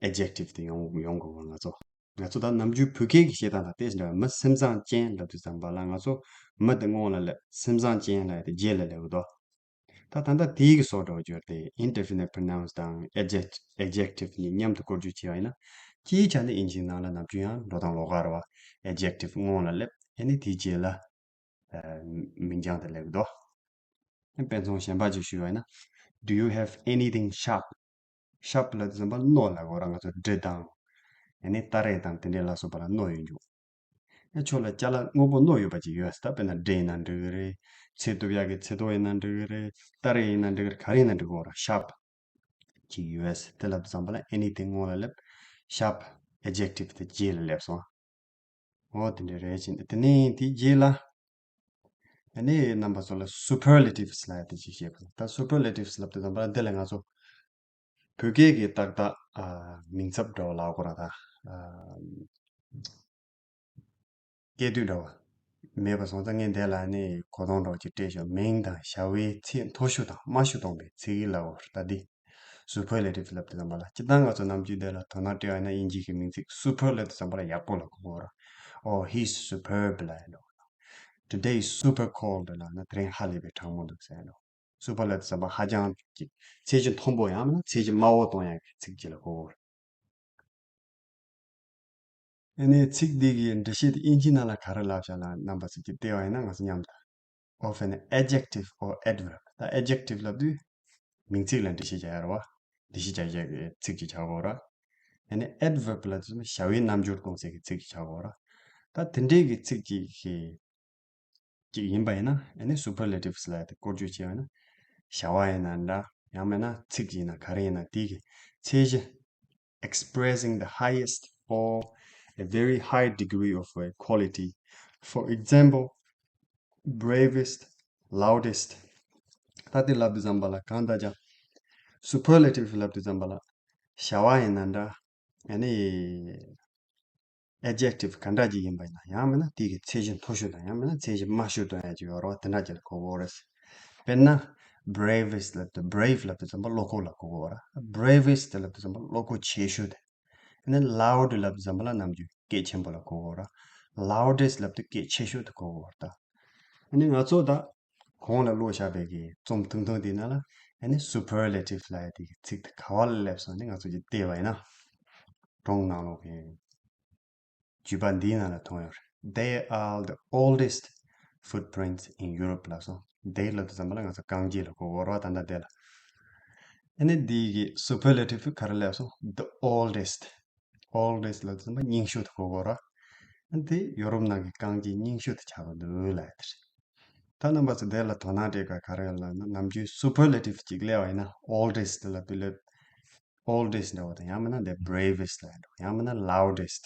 adjective དེ་ཡོང་ཡོང་དགོས་པ། ང་ཚོ་ང་ཚོ་ད་ནམ་རྒྱུན་བོད་སྐད་ཀྱི་བཤད་སྟངས་དང་ཏོག་ཙམ་འདྲ་བ། མི་སེམས་བཟང་ཅན་ལབ་དུས་ཙམ་པ་ལ་ང་ཚོ་མི་དེ་སྔོན་ལ་སླེབས། སེམས་བཟང་ཅན་ལབ་ཡག་དེ་རྗེས་ལ་སླེབས་ཀྱི་འདུག་ད་ད་ལྟ་དེའི་གི་སོགས་འདྲ་བོ་བརྗོད་དེ། indefinite pronouns དང་adject- adjective གཉིས་མཉམ་དུ་བཀོལ་སྤྱོད་བྱས་པ་ཡིན་ན། སྤྱིའི་ཆ་ནས་དབྱིན་ཇིའི་ནང་ལ་ནམ་རྒྱུན་ཡང་འགྲོ་སྟངས་ལོགས་ཀ་རེད་བ། adjective སྔོན་ལ་སླེབས། ཨ་ནི་དེའི་རྗེས་ལ་ཨ་མིང་བྱང་དེ་སླེབས་ཀྱི་འདུག་དཔེ་མཚོན་གཞན་པ་ཅིག་ཞུས་པ་ཡིན་ན། Do you have anything sharp? sharp ལབ་དུས་ཙམ་པ་རྣོ་ལབ་དགོས་རེད། ང་ཚོ་གྲི་དང་། ཨ་ནི་སྟ་རེ་དང་དེ་འདྲ་ལ་སོགས་པ་ལ་རྣོ་ཡོད་རྒྱུ། ཨ། ཁྱོད་ལ་ཅ་ལག་དངོས་པོ་རྣོ་ཡོད་པ་ཅིག་ཡོད་ཟེར། ད་དཔེར་ན་གྲི་ཡིན་ན་འགྲིག་གི་རེད། ཚེ་གཏུབ་ཡག་གི་ཚེ་ཏོག་ཡིན་ན་འགྲིག་གི་རེད། སྟ་རེ་ཡིན་ན་འགྲིག་གི་རེད། ག་རེ་ཡིན་ན་འགྲིག་གི་རེད། sharp ཅིག་ཡོད་ཟེར། དེ་ལབ་དུས་ཙམ་པ་ལ་anything སྔོན་ལ་སླེབས། sharp adjective དེ་རྗེས་ལ་སླེབས་སོང་། འོ་དེ་འདྲ་རེད་ཅེས། དེ་ནས་དེའི་རྗེས་ལ་ཨ་ནི་རྣམ་པ་ཚོ་ལ་superlatives ལབ་ཡག་དེ་ཅིག་བཤད་དགོས། ད་superlatives ལབ་དུས་ཙམ་པ་ལ་འདི་ལ་ང་ཚོ་བོད་སྐད་ཀྱི་ཏག་ཏག་ཨ་མིང་ཚབ་འདྲ་བོ་ལབ་དགོས་རེད་ད། ཨ་སྐྱེ་དུས་འདྲ་བོ། མེད་པ་སོང་ཙང་ངས་འདི་ལ་ནི་གོ་སྟངས་འདྲ་བོ་ཅིག་སྤྲད་ཤོག་མིང་དང་བྱ་བའི་ཚད་མཐོ་ཤོས་དང་དམའ་ཤོས་གཏོང་བའི་ཚིག་ལ་འོ་ད་འདི། Superlative ལབ་དུས་ཙམ་པ་ལ་སྤྱིར་བཏང་ང་ཚོ་ནམ་རྒྱུན་འདི་ལ་དོ་སྣང་སྤྲད་པ་ཡིན་ན་དབྱིན་ཇི་གི་མིང་ཚིག་super ལབ་དུས་ཙམ་པ་ལ་ཡག་པོ་ལ་གོ་གོ་ར། Oh, he's superb ལབ་ཡ་འགྲོ། Today is super cold ལབ་ན་དེ་རིང་ཧ་ལས་པའི་གྲང་མོ་འདུག་ཟེར་ཡ་འགྲོ། Super ལབ་དུས་ཙམ་པ་ཧ་ཅང་གི་ཚད་གཞི་མཐོན་པོ་ཡང་མིན་ན་ཚད་གཞི་དམའ་བོ་གཏོང་ཡ་གི་ཚིག་ཅིག་ལ་གོ་གོ་ར། ཨ་ནི་ཚིག་འདི་གི་འགྲེལ་བཤད་དེ་དབྱིན་ཇིའི་ནང་ལ་ག་རེ་ལབ་བཞག་ལ་རྣམ་པ་ཚོས་ཀྱིས་བལྟས་པ་ཡིན་ན་ང་ཚོ་མཉམ་དུ། Of an adjective or adverb. ད་adjective ལབ་དུས་མིང་ཚིག་ལ་འགྲེལ་བཤད་རྒྱག་ཡ་རེད་བ། འགྲེལ་བཤད་རྒྱག་ཡ་གི་ཚིག་ཅིག་ཆགས་ཀྱི་ཡོད་རེད། ཨ་ནི་adverb ལབ་དུས་བྱ་བའི་རྣམ་འགྱུར་གཏོང་སའི་གི་ཚིག་ཅིག་ཆགས་ཀྱི་ཡོད་རེད། ད་དེ་འདྲའི་གི་ཚིག་ཅིག་གི་ཅིག་ཡིན་པ་ཡིན་ན་ཨ་ནི་superlatives ལབ་ཡ་དེ་བཀོལ་སྤྱོད་བྱས་པ་ཡིན་ན། བྱ་བ་ཡིན་ན་འདྲ་ཡང་མིན་ན་ཚིག་ཅིག་ཡིན་ན་ག་རེ་ཡིན་ན་དེའི་གི་ཚད་གཞི། Expressing the highest or a very high degree of a quality. For example, bravest, loudest. ད་དེ་ལབ་དུས་ཙམ་པ་ལ་གང་ལྟར་ཀྱང་superlative ལབ་དུས་ཙམ་པ་ལ་བྱ་བ་ཡིན་ན་འདྲ་ཨ་ནི་adjective ག་འདྲ་ཅིག་ཡིན་པ་ཡིན་ན་ཡང་མིན་ན་དེ་གི་ཚད་གཞི་མཐོ་ཤོས་དང་ཡང་མིན་ན་ཚད་གཞི་དམའ་ཤོས་གཏོང་ཡ་ཅིག་ཡོད་རེད་བ། དེ་འདྲ་ཅིག་ལ་གོ་གོ་རེད། དཔེར་ན་bravest ལབ་དུས་brave ལབ་དུས་ཙམ་པ་བློ་ཁོག་ལ་གོ་གོ་ར། bravest ལབ་དུས་ཙམ་པ་བློ་ཁོག་ཆེ་ཤོས་དེ། ཨ་ནི་loud ལབ་དུས་ཙམ་པ་ལ་ནམ་རྒྱུན་སྐད་ཆེན་པོ་ལ་གོ་གོ་ར། loudest ལབ་དུས་སྐད་ཆེ་ཤོས་དེ་གོ་གོ་ར་ད། ཨ་ནི་ང་ཚོ་ད་གོང་ལ་ཀློག་བཞག་པའི་གི་རྩོམ་ཐུང་ཐུང་དེ་ནང་ལ་ཨ་ནི་superlative ལབ་ཡ་དེ་གི་ཚིག་དེ་ག་བ་ལ་སླེབས་སོང་ནི་ང་ཚོ་ཀྱིས་བལྟས་པ་ཡིན་ན། སྒྲུང་ནང་ལོགས་ཀྱི་བརྒྱུད་པ་འདིའི་ནང་ལ་མཐོང་ཡོད་རེད། They are the oldest footprints in Europe ལབ་སོང་། They ལབ་དུས་ཙམ་པ་ལ་ང་ཚོ་རྐང་རྗེས་ལ་གོ་གོ་ར་བ། ད་ལྟ་དེ་ལ། ཨ་ནི་འདི་གི་superlative ག་རེ་ལབ་སོང་། The oldest. Oldest ལབ་དུས་ཙམ་པ་རྙིང་ཤོས་དེ་གོ་གོ་ར། ཨ་ནི་དེ་ཡོ་རོབ་ནང་གི་རྐང་རྗེས་རྙིང་ཤོས་དེ་ཆགས་པ་འདུག་ལབ་ཡ་དེ་རེད། ད་རྣམ་པ་ཚོ་དེ་ལ་དོ་སྣང་སྤྲད་དགོས་ག་རེ་ལབ་ན་ནམ་རྒྱུན་superlative ཅིག་སླེབས་པ་ཡིན་ན་oldest ལབ་དུས་སླེབས། Oldest འདྲ་བོ་དང་ཡང་མིན་ན་the bravest ལབ་ཡ་འདྲ་བོ་ཡང་མིན་ན་loudest།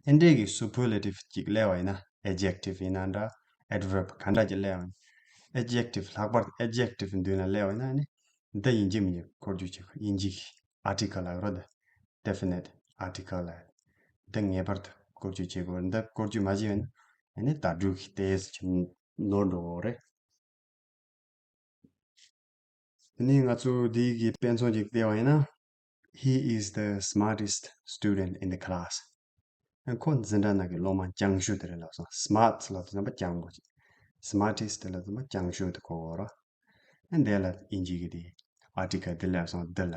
ཨེ་འདྲས་ཀྱི་superlative ཅིག་སླེབས་པ་ཡིན་ན་adjective ཡིན་ན་འདྲ། adverb ག་འདྲ་ཅིག་སླེབས་པ་ཡིན། adjective ལྷག་པར་དུ་adjective མདུན་ལ་སླེབས་པ་ཡིན་ན་ནི་འདི་ཡིན་གཅིག་མིན་གཅིག་བཀོལ་སྤྱོད་བྱེད་དགོས། དབྱིན་ཇི་གི་article ལབ་ཡོད་རེད་དེ། definite article ལབ་ཡ། འདི་ངེས་པར་དུ་བཀོལ་སྤྱོད་བྱེད་དགོས། འདི་བཀོལ་སྤྱོད་མ་བྱས་པ་ཡིན་ན་ཨ་ནི་དྭགས་འབྲུག་གི་ཏོག་ཙམ་ནོར་འགྲོ་གི་རེད། དེ་ནས་ང་ཚོ་འདི་གི་དཔེ་མཚོན་ཅིག་བལྟས་པ་ཡིན་ན། He is the smartest student in the class. ཁོ་འཛིན་གྲྭ་ནང་གི་སློབ་མ་རྐྱང་ཤོས་དེ་རེད་ལབ་སོང་། Smart ལབ་དུས་ཙམ་པ་རྐྱང་པོ་ཅིག Smartest ལབ་དུས་ཙམ་པ་རྐྱང་ཤོས་དེ་གོ་གོ་ར། ཨ་འདི་ལ་དབྱིན་ཇི་གི་དེ་article དེ་ལབ་སོང་། འདི་ལ།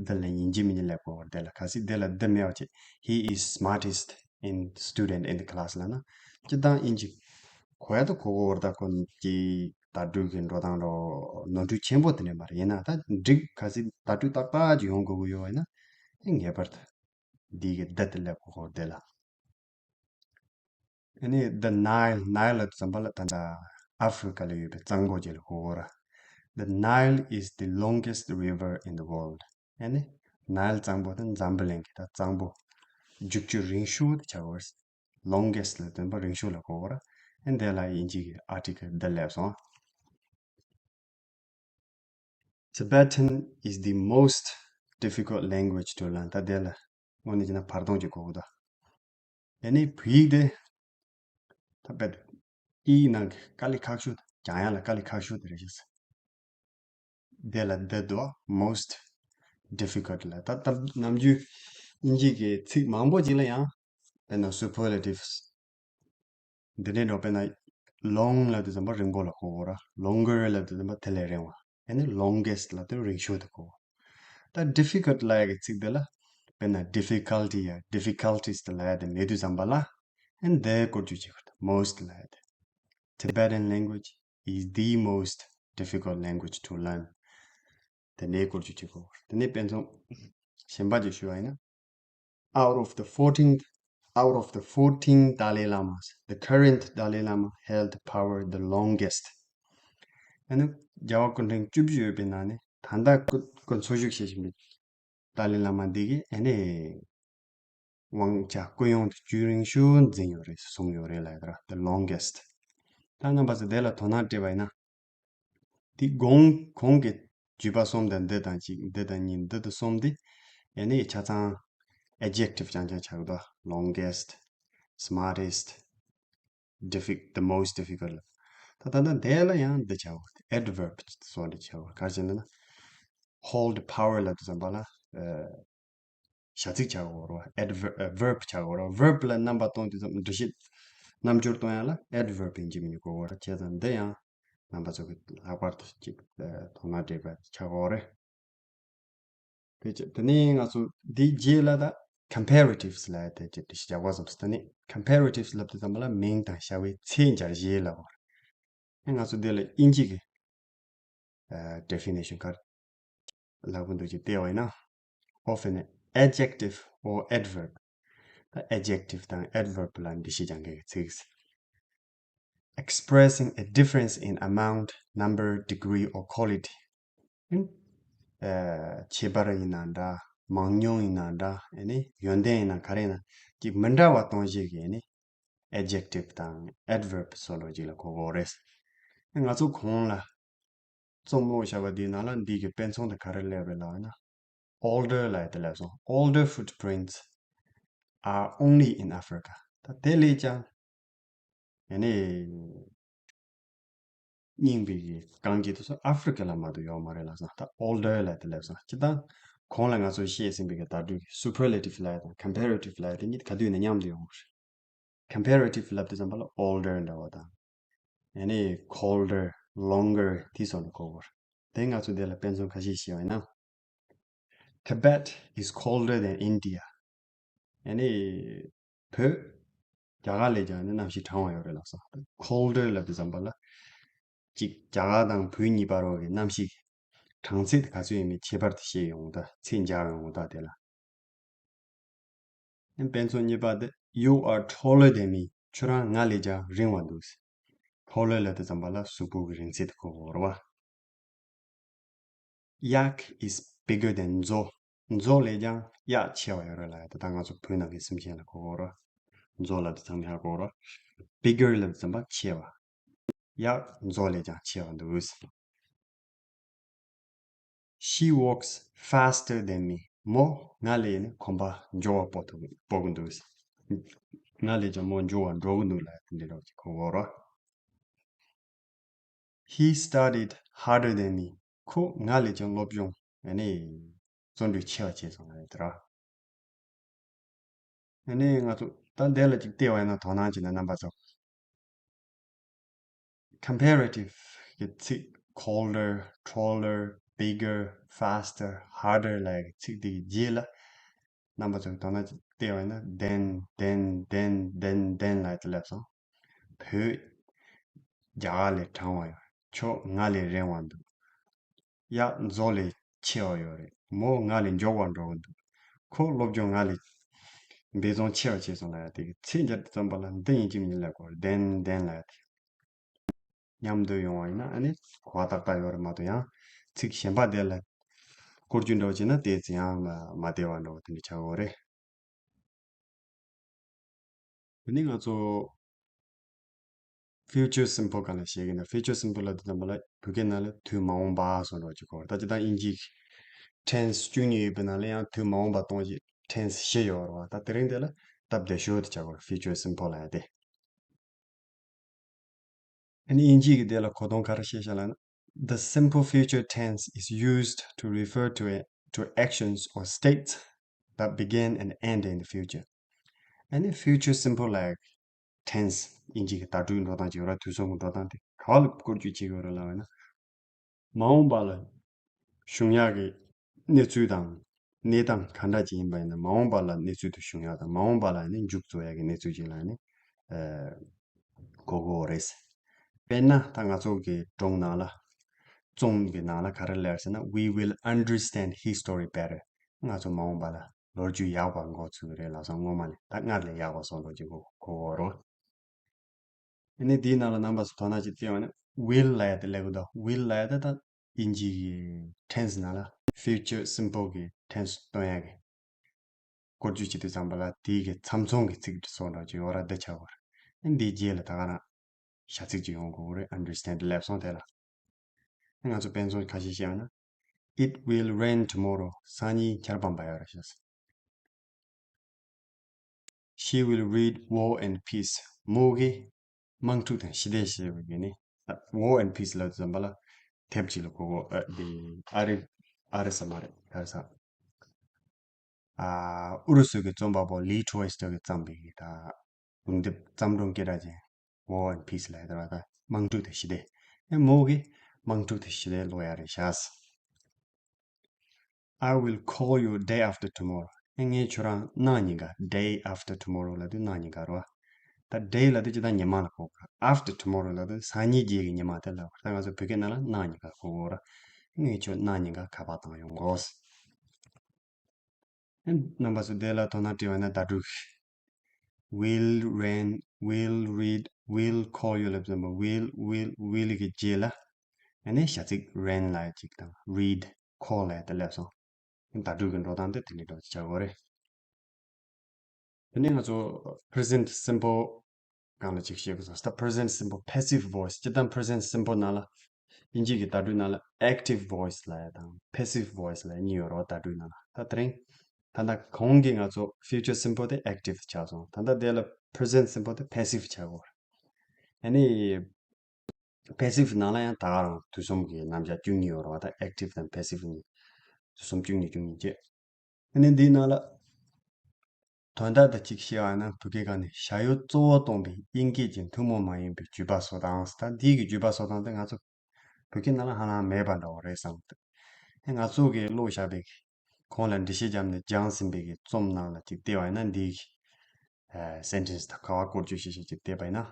འདི་ལ་ཡིན་གཅིག་མིན་གཅིག་སླེབས་དགོས་པར་དེ་ལ་གལ་སྲིད་དེ་ལ་འདི་མེད་པ་བྱས། He is smartest in student in the class ལབ་ན། སྤྱིར་བཏང་དབྱིན་ཇི་གོ་ཡ་དང་གོ་དགོས་པར་ད་ཁོ་གི་དྭགས་འབྲུག་གི་འགྲོ་སྟངས་འགྲོ་ནོར་འཁྲུལ་ཆེན་པོ་དེ་འདྲ་མ་རེད། ཡིན་ན་ད་འགྲིག་གལ་སྲིད་དྭགས་འབྲུག་ཏག་ཏག་ཅིག་ཡོང་དགོས་ཀྱི་ཡོད་པ་ཡིན་ན་ངེས་པར་དུ་འདི་གི་འདི་དེ་སླེབས་དགོས་པར་དེ་ལ། ཨ་ནི་the Nile, Nile ལབ་དུས་ཙམ་པ་ལ་ད་ལྟ་ཨ་ཧྥེ་རི་ཀ་ལ་ཡོད་པའི་གཙང་པོ་ཅིག་ལ་གོ་གོ་ར། The Nile is the longest river in the world. ཨ་ནི་Nile གཙང་པོ་དེ་འཛམ་བུ་གླིང་གི་ད་གཙང་པོ་རྒྱུག་ཆུ་རིང་ཤོས་དེ་ཆགས་ཡོད་རེད། Longest ལབ་དུས་ཙམ་པ་རིང་ཤོས་ལ་གོ་གོ་ར། ཨ་ནི་དེ་ལ་དབྱིན་ཇི་གི་article འདི་སླེབས་སོང་། Tibetan is the most difficult language to learn. ད་དེ་ལ་དངོས་གནས་བྱས་ན་བར་སྟོང་གཅིག་གོ་གི་འདུག་ཨ་ནི་བོད་ཡིག་དེ་ད་དཔེ་དབྱིན་ཡིག་ནང་གི་དཀའ་ལས་ཁག་ཤོས་དང་སྦྱང་ཡ་ལ་དཀའ་ལས་ཁག་ཤོས་དེ་རེད་ཤག་དེ་ལ་འདི་འདུག most difficult ལ་ད་ལྟ་ནམ་རྒྱུན་དབྱིན་ཇི་གི་ཚིག་མང་པོ་ཅིག་ལ་ཡང་དཔེར་ན་superlatives འདི་འདྲའི་འགྲོ། དཔེར་ན་long ལབ་དུས་ཙམ་པ་རིང་པོ་ལ་གོ་གོ་ར། Longer ལབ་དུས་ཙམ་པ་དེ་ལས་རིང་བ། ཨ་ནི་longest ལབ་དུས་རིང་ཤོས་དེ་གོ་གོ། ད་difficult ལབ་ཡ་གི་ཚིག་འདི་ལ་དཔེར་ན་difficulty ཡ་difficulties དེ་ལབ་ཡ་དེ་མེད་དུས་ཙམ་པ་ལ་ཨ་ནི་འདི་བཀོལ་སྤྱོད་བྱེད་དགོས། most ལབ་ཡ་དེ། Tibetan language is the most difficult language to learn. དེ་འདྲའི་བཀོལ་སྤྱོད་བྱེད་དགོས། དེ་ནས་དཔེ་མཚོན་གཞན་པ་ཅིག་ཞུ་བ་ཡིན་ན། Out of the fourteen, out of the fourteen Dalai Lamas, the current Dalai Lama held power the longest. ཨ་ནི་རྒྱལ་བ་སྐུ་ཕྲེང་བཅུ་བཞི་ཡོད་པའི་ནང་ནས་ད་ལྟ་སྐུ་སྐུ་འཚོ་བཞུགས་བྱེད་བཞིན་པའི་ཏཱ་ལའི་བླ་མ་འདི་གིས་ཨ་ནི་དབང་ཆ་སྐུ་ཡོངས་དུ་རྒྱུན་རིང་ཤོས་འཛིན་ཡོད་རེད། བཟུང་ཡོད་རེད་ལབ་ཡོད་ར། The longest. ད་རྣམ་པ་ཚོ་དེ་ལ་དོ་སྣང་སྤྲད་པ་ཡིན་ན། དེ་གོང་གོང་གི་བརྒྱུད་པ་གསུམ་དང་འདི་དང་གཅིག་འདི་དང་གཉིས་འདི་དང་གསུམ་དེ་ཨ་ནི་ཆ་ཚང་adjective རྐྱང་རྐྱང་ཆགས་འདུག longest, smartest, diffi- the most difficult ལབ། ད་ད་ད་དེ་ལ་ཡང་འདི་བྱའོ། adverb སོགས་འདི་བྱའོ། ག་རེ་བྱས་ན་ན། hold power ལབ་དུས་ཙམ་པ་ལ་ཨ་བྱ་ཚིག་བྱ་དགོས་རེད་བ། adver- ཨ་verb བྱ་དགོས་རེད་བ། verb ལ་རྣམ་པ་གཏོང་དུས་ཙམ་འགྲེལ་བཤད་རྣམ་འགྱུར་གཏོང་ཡ་ལ་adverb ཡིན་གཅིག་མིན་གཅིག་དགོས་རེད། བྱས་ཙང་འདི་ཡང་རྣམ་པ་ཚོ་གི་ལྷག་པར་དུ་ཅིག་ཨ་དོ་སྣང་སྤྲད་པ་བྱ་དགོས་རེད། དེ་ཅི་དེ་ནས་ང་ཚོ་འདིའི་རྗེས་ལ་ད་comparatives ལབ་ཡ་དེ་ཅིག་འགྲེལ་བཤད་རྒྱག་དགོས་བསམ་སོང་། དེ་ནས་comparatives ལབ་དུས་ཙམ་པ་ལ་མིང་དང་བྱ་བའི་ཚད་འཇལ་བྱེད་ལབ་དགོས་རེད། ཨ་ང་ཚོ་འདི་ལ་དབྱིན་ཇི་གི་ཨ་definition ག་རེ་ལབ་གི་འདུག་ཅེས་བལྟས་པ་ཡིན་ན། Often an adjective or adverb. ད་adjective དང་adverb ལ་འགྲེལ་བཤད་རྒྱག་མཁན་གྱི་ཚིག expressing a difference in amount, number, degree, or quality. ཨ་ཁྱད་པར་ཡིན་ན་འདྲ། མང་ཉུང་ཡིན་ན་འདྲ། ཨ་ནི་ཡོན་ཏན་ཡིན་ན་ག་རེ་ཡིན་ན་ཅིག་མི་འདྲ་བ་གཏོང་བྱེད་ཀྱི་ཨ་ནི་adjective དང་adverb སོགས་ལོ་ཅིག་ལ་གོ་དགོས་རེད། ཨ་ང་ཚོ་གོང་ལ་རྩོམ་བློ་བྱ་བ་འདིའི་ནང་ལ་འདི་གི་དཔེ་མཚོན་དེ་ག་རེ་སླེབས་རེད་ལབ་ན། older ལབ་ཡ་དེ་སླེབས་སོང་། Older footprints are only in Africa. ད་དེ་ལས་ཀྱང་ཡ་ནི་རྙིང་པའི་གི་རྐང་རྗེས་དེ་ཚོ་ཨ་ཧྥི་རི་ཀ་ལ་མ་གཏོགས་ཡོད་མ་རེད་ལབ་སོང་། ད་older ལབ་ཡ་དེ་སླེབས་སོང་། སྤྱིར་བཏང་གོང་ལ་ང་ཚོས་བཤད་ཟིན་པའི་གི་དར་སྒྲོས་ཀྱི་superlative ལབ་ཡ་དང་comparative ལབ་ཡ་དེ་གཉིས་ག་དུས་ནས་མཉམ་དུ་ཡོང་གི་རེད། Comparative ལབ་དུས་ཙམ་པ་ལ་older འདྲ་བ་དང་། ཨ་ནི་colder, longer དེ་སོགས་ནས་གོ་དགོས་རེད། དེ་ང་ཚོ་འདི་ལ་དཔེ་མཚོན་ཁ་ཤས་ཤེས་པ་ཡིན་ན། Tibet is colder than India. ཨ་ནི་བོད་རྒྱ་གར་ལས་ཀྱང་ནི་གནམ་གཤིས་གྲང་བ་ཡོད་རེད་ལབ་སོང་། colder ལབ་དུས་ཙམ་པ་ལ་གཅིག་རྒྱ་གར་དང་བོད་གཉིས་བར་བ་གི་གནམ་གཤིས་ཀྱི་གྲང་ཚད་དེ་ག་ཚོད་ཡིན་མིན་ཁྱད་པར་དེ་ཤེས་ཡོང་ད། ཚད་འཇལ་ཡོང་ད་དེ་ལ། དཔེ་མཚོན་གཉིས་པ་དེ། You are taller than me. ཁྱོད་རང་ང་ལས་ཀྱང་རིང་བ་འདུག taller ལབ་དུས་ཙམ་པ་ལ་གཟུགས་པོ་གི་རིང་ཚད་དེ་གོ་དགོས་རེད་བ། Yak is bigger than མཛོ། མཛོ་ལས་ཀྱང་གཡག་ཆེ་བ་ཡོད་རེད་ལབ་ཡ་དེ་ད་ང་ཚོ་བོད་ནང་གི་སེམས་ཅན་ལ་གོ་དགོས་རེད། མཛོ་ལབ་དུས་ཙམ་ཡག་གོ་རེད། bigger ལབ་དུས་ཙམ་པ་ཆེ་བ། གཡག་མཛོ་ལས་ཀྱང་ཆེ་བ་འདུག She walks faster than me. མོ་ང་ལས་ནི་གོམ་པ་མགྱོགས་པ་སྤོ་ཐུབ་སྤོ་གི་འདུག་ང་ལས་ཀྱང་མོ་མགྱོགས་པ་འགྲོ་གི་འདུག་ལབ་ཡ་དེ་འདྲ་ཅིག་གོ་དགོས་རེད། He studied harder than me. ཁོ་ང་ལས་ཀྱང་སློབ་སྦྱོང་ཡ་ནི་བརྩོན་འགྲུས་ཆེ་བ་བྱས་སོང་ལབ་ཡ་དེ་རེད། ཨ་ནི་ང་ཚོ་ད་འདི་ལ་ཅིག་བལྟས་པ་ཡིན་ན་དོ་སྣང་བྱས་ན་རྣམ་པ་ཚོ། Comparative གི་ཚིག colder, taller, bigger, faster, harder ལབ་ཡ་གི་ཚིག་དེ་གི་རྗེས་ལ་རྣམ་པ་ཚོ་དོ་སྣང་ཅིག་བལྟས་པ་ཡིན་ན་than, than, than, than, than ལབ་ཡ་དེ་སླེབས་སོང་། བོད་རྒྱ་གར་ལས་གྲང་བ་ཡོད། ཁྱོད་ང་ལས་རིང་བ་འདུག་གཡག་མཛོ་ལས་ཆེ་བ་ཡོད་རེད། མོ་ང་ལས་མགྱོགས་པར་འགྲོ་གི་འདུག་ཁོ་སློབ་སྦྱོང་ང་ལས་འབད་བརྩོན་ཆེ་བ་བྱས་སོང་ལབ་ཡ་དེ་གི་ཚིག་འཇལ་དུས་ཙམ་པ་ལ་འདི་ཡིན་གཅིག་མིན་གཅིག་ལབ་དགོས་རེད། than, than ལབ་ཡ་དེ། མཉམ་དུ་ཡོང་བ་ཡིན་ན་ཨ་ནི་གོ་བ་ཏག་ཏག་ཡོད་རེད་མ་གཏོགས་ཡང་ཚིག་གཞན་པ་དེ་ལ་བསྐོར་རྒྱུ་འདྲ་བོ་བྱས་ན་དེ་ཙམ་ཡང་མ་མ་བདེ་བ་འདྲ་བོ་དེ་འདྲ་ཆགས་ཡོད་རེད། དེ་ནི་ང་ཚོ་future simple སྒང་ལ་བཤད་ཀྱི་ན། future simple ལབ་དུས་ཙམ་པ་ལ་བོད་སྐད་ནང་ལ་དུས་མ་འོངས་པ་སོགས་འདྲ་བོ་ཅིག་གོ། ད་ཅི་ད་དབྱིན་ཇིའི་tense བཅུ་གཉིས་ཡོད་པའི་ནང་ལ་ཡང་དུས་མ་འོངས་པ་སྟོང་ཞིག་tense བཞི་ཡོད་རེད་བ། ད་དེ་རིང་དེ་ལ་སྟབས་བདེ་ཤོས་དེ་ཆགས་ཀྱི་རེད། future simple ལབ་ཡ་དེ། ཨ་ནི་དབྱིན་ཇི་གི་དེ་ལ་གོ་དོན་ག་རེ་བཤད་ཤག་ལབ་ན། The simple future tense is used to refer to a, to actions or states that begin and end in the future. ཨ་ནི་future simple ལབ་ཡ་tense དབྱིན་ཇི་གི་བརྡ་སྤྲོད་འགྲོ་སྟངས་ཅིག་ཡོད་རེད། དུས་མཚུངས་ཀྱི་འགྲོ་སྟངས་དེ་ག་བ་ལ་བསྐོར་སྐྱོད་བྱེད་ཀྱི་ཡོད་རེད་ལབ་ན། མ་འོངས་པ་ལ་བྱུང་ཡག་གི་གནས་ཚུལ་དང་གནས་སྟངས་ག་འདྲ་ཅིག་ཡིན་པ་ཡིན་ན། མ་འོངས་པ་ལ་གནས་ཚུལ་དེ་བྱུང་ཡག་དང་མ་འོངས་པ་ལ་ནི་མཇུག་རྫོགས་ཡག་གི་གནས་ཚུལ་ཅིག་ལ་ནི་ཨ་གོ་དགོས་རེད། དཔེར་ན་ད་ང་ཚོ་གི་སྒྲུང་ནང་ལ་རྩོམ་གི་ནང་ལ་ག་རེ་ལབ་ཟེར་ན། We will understand his story better. ང་ཚོ་མ་འོངས་པ་ལ་ལོ་རྒྱུས་ཡག་པ་མགོ་ཚོས་ཀྱི་རེད་ལབ་སོང་། སྔོན་མ་ལས་ད་སྔར་ལས་ཡག་པ་སོགས་ལོ་རྒྱུས་གོ་གོ་དགོས་རེད། ཨ་ནི་དེའི་ནང་ལ་རྣམ་པ་ཚོ་དོ་སྣང་ཅིག་བྱས་པ་ན་will ལབ་ཡ་དེ་སླེབས་ཀྱི་འདུག will ལབ་ཡ་དེ་ད་དབྱིན་ཇི་གི་tense ནང་ལ་future simple གི་tense སྟོན་ཡ་གི་བསྐོར་སྐྱོད་བྱེད་དུས་ཙམ་པ་ལ་དེའི་གི་མཚམས་མཚུངས་ཀྱི་ཚིག་སོགས་འདྲ་ཅིག་ཡོད་ར་འདི་ཆགས་པར། ཨ་ནི་དེའི་རྗེས་ལ་ད་ག་རང་བྱ་ཚིག་ཅིག་ཡོང་དགོས་རེད། understand ལབ་སོང་དེ་ལ། ཨ་ང་ཚོ་དཔེ་མཚོན་ཁ་ཤས་བཤད་པ་ན། It will rain tomorrow. སང་ཉིན་ཆར་པ་འབབ་ཡག་རེད་ཤག She will read War and Peace. མོ་གིས་ དམངས་ཁྲོད་དང་ཞི་བདེ་ཞེས་པའི་གི་ནི། War and Peace ལབ་དུས་ཙམ་པ་ལ་དེབ་ཅིག་ལ་གོ་གོ་ཨ་དེ་ཨ་རི་ཨ་རི་ས་མ་རེད། ག་རེ་ཟ། ཨ་ཨུ་རུ་སུ་གི་རྩོམ་པ་པོ་ལི་ཊོལ་སྟོའི་གི་བརྩམས་པའི་གི་ད་སྒྲུང་དེབ་བརྩམས་སྒྲུང་སྐད་གྲགས་ཅན། War and Peace ལབ་ཡ་དེ་ར། ད་དམངས་ཁྲོད་དང་ཞི་བདེ། ཨེ་མོ་གི་དམངས་ཁྲོད་དང་ཞི་བདེ་ཀློག་ཡ་རེད་ཤག I will call you day after tomorrow. ཨེ་ངས་ཁྱོད་རང་གནངས་ཉིན་ཀ day after tomorrow ལབ་དུས་གནངས་ཉིན་ཀ་རེད་བ། ད་day ལབ་དུས་ཅི་ད་ཉི་མ་ལ་གོ་གི། After tomorrow ལབ་དུས་སང་ཉིན་རྗེས་ཀྱི་ཉི་མ་དེ་ལ་གོ། ད་ང་ཚོ་བོད་སྐད་ནང་ལ་གནངས་ཉིན་ཀ་གོ་གོ་ར། ངས་ཁྱོད་གནངས་ཉིན་ཀ་ཁ་པར་བཏང་ཡོང་གོ། ཨེ་རྣམ་པ་ཚོ་དེ་ལ་དོ་སྣང་སྤྲད་པ་ན་ད་དྲུག will, ran, will, read, will call you ལབ་ཙམ་པ། will, will, will གི་རྗེས་ལ་ཨ་ནི་བྱ་ཚིག་ran ལབ་ཡ་གཅིག་དང་read, call ལབ་ཡ་དེ་སླེབས་སོང་། ད་དྲུག་གི་འགྲོ་སྟངས་དེ་དེ་འདྲའི་འགྲོ་བྱ་དགོས་རེད། དེ་ནས་ང་ཚོ་present simple སྒང་ལ་ཅིག་བཤད་དགོས་སོང་། ད་present simple passive voice སྤྱིར་བཏང་present simple ནང་ལ། དབྱིན་ཇི་གི་བརྡ་སྤྲོད་ནང་ལ་active voice ལབ་ཡ་དང་passive voice ལབ་ཡ་གཉིས་ཡོད་རེད་བ། བརྡ་སྤྲོད་ནང་ལ། ད་དེ་རིང་ད་ལྟ་གོང་གི་ང་ཚོ་future simple དེ་active ཆགས་སོང་། ད་ལྟ་དེ་ལ་present simple དེ་passive ཆགས་དགོས་རེད། ཨ་ནི་passive ནང་ལ་ཡང་ད་ག་རང་དུས་གསུམ་གྱི་རྣམ་གཞག་བཅུ་གཉིས་ཡོད་རེད་བ། ད་active དང་passive གཉིས། དུས་གསུམ་བཅུ་གཉིས་བཅུ་གཉིས་བཅས། ཨ་ནི་འདིའི་ནང་ལ་དོན་དག་དེ་གཅིག་བཤད་པ་ན། བོད་སྐད་སྒང་ནས་བྱ་ཡུལ་གཙོ་བོ་སྟོན་པའི་དབྱིན་སྐད་ཀྱི་ཐུན་མོང་མ་ཡིན་པའི་བརྗོད་པ་བཟོ་སྟངས། ད་འདིའི་གི་བརྗོད་པ་བཟོ་སྟངས་དེ་ང་ཚོ་བོད་སྐད་ནང་ལ་ཧ་ལམ་མེད་པ་འདྲ་བོ་རེད་བསམ་གི་འདུག་ཨ་ང་ཚོ་གིས་ཀློག་བཞག་པའི་གི་གོང་ལ་འགྲེལ་བཤད་བརྒྱབ་ནས་སྦྱངས་ཟིན་པའི་གི་རྩོམ་ནང་ལ་ཅིག་བལྟས་པ་ཡིན་ན། འདིའི་གི་ཨ་sentence དང་ག་བ་བཀོལ་སྤྱོད་བྱེད་བྱེད་ཅིག་བལྟས་པ་ཡིན་ན།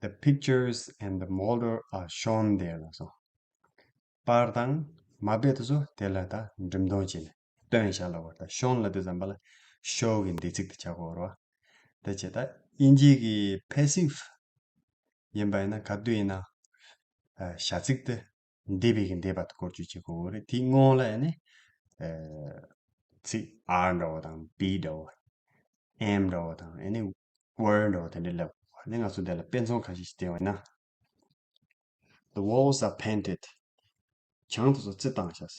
The pictures and the model are shown there ལབ་སོང་། པར་དང་མ་དཔེ་དེ་ཚོ་དེ་ལ་ད་འགྲེམས་སྟོན་བྱས་ནས་སྟོན་བཞག་ལབ་པ། ད་shown ལབ་དུས་ཙམ་པ་ལ་show གི་འདས་ཚིག་དེ་ཆགས་ཀྱི་ཡོད་རེད་བ། དེ་བྱས་ད་དབྱིན་ཇི་གི་passive ཡིན་པ་ཡིན་ན་ག་དུས་ཡིན་ན་ཨ་བྱ་ཚིག་དེ་འདས་པའི་གི་འདས་པ་དེ་བཀོལ་སྤྱོད་བྱེད་དགོས་རེད། དེའི་སྔོན་ལ་ཨ་ནི་ཨ་ཚིག་are འདྲ་བོ་དང་be འདྲ་བོ། am འདྲ་བོ་དང་ཨ་ནི་were འདྲ་བོ་དེ་འདྲ་སླེབས། ཨ་ནི་ང་ཚོ་འདི་ལ་དཔེ་མཚོན་ཁ་ཤས་ཤིག་བསྟན་པ་ཡིན་ན། The walls are painted. བྱང་དུ་སོ་རྩི་བཏང་བྱས།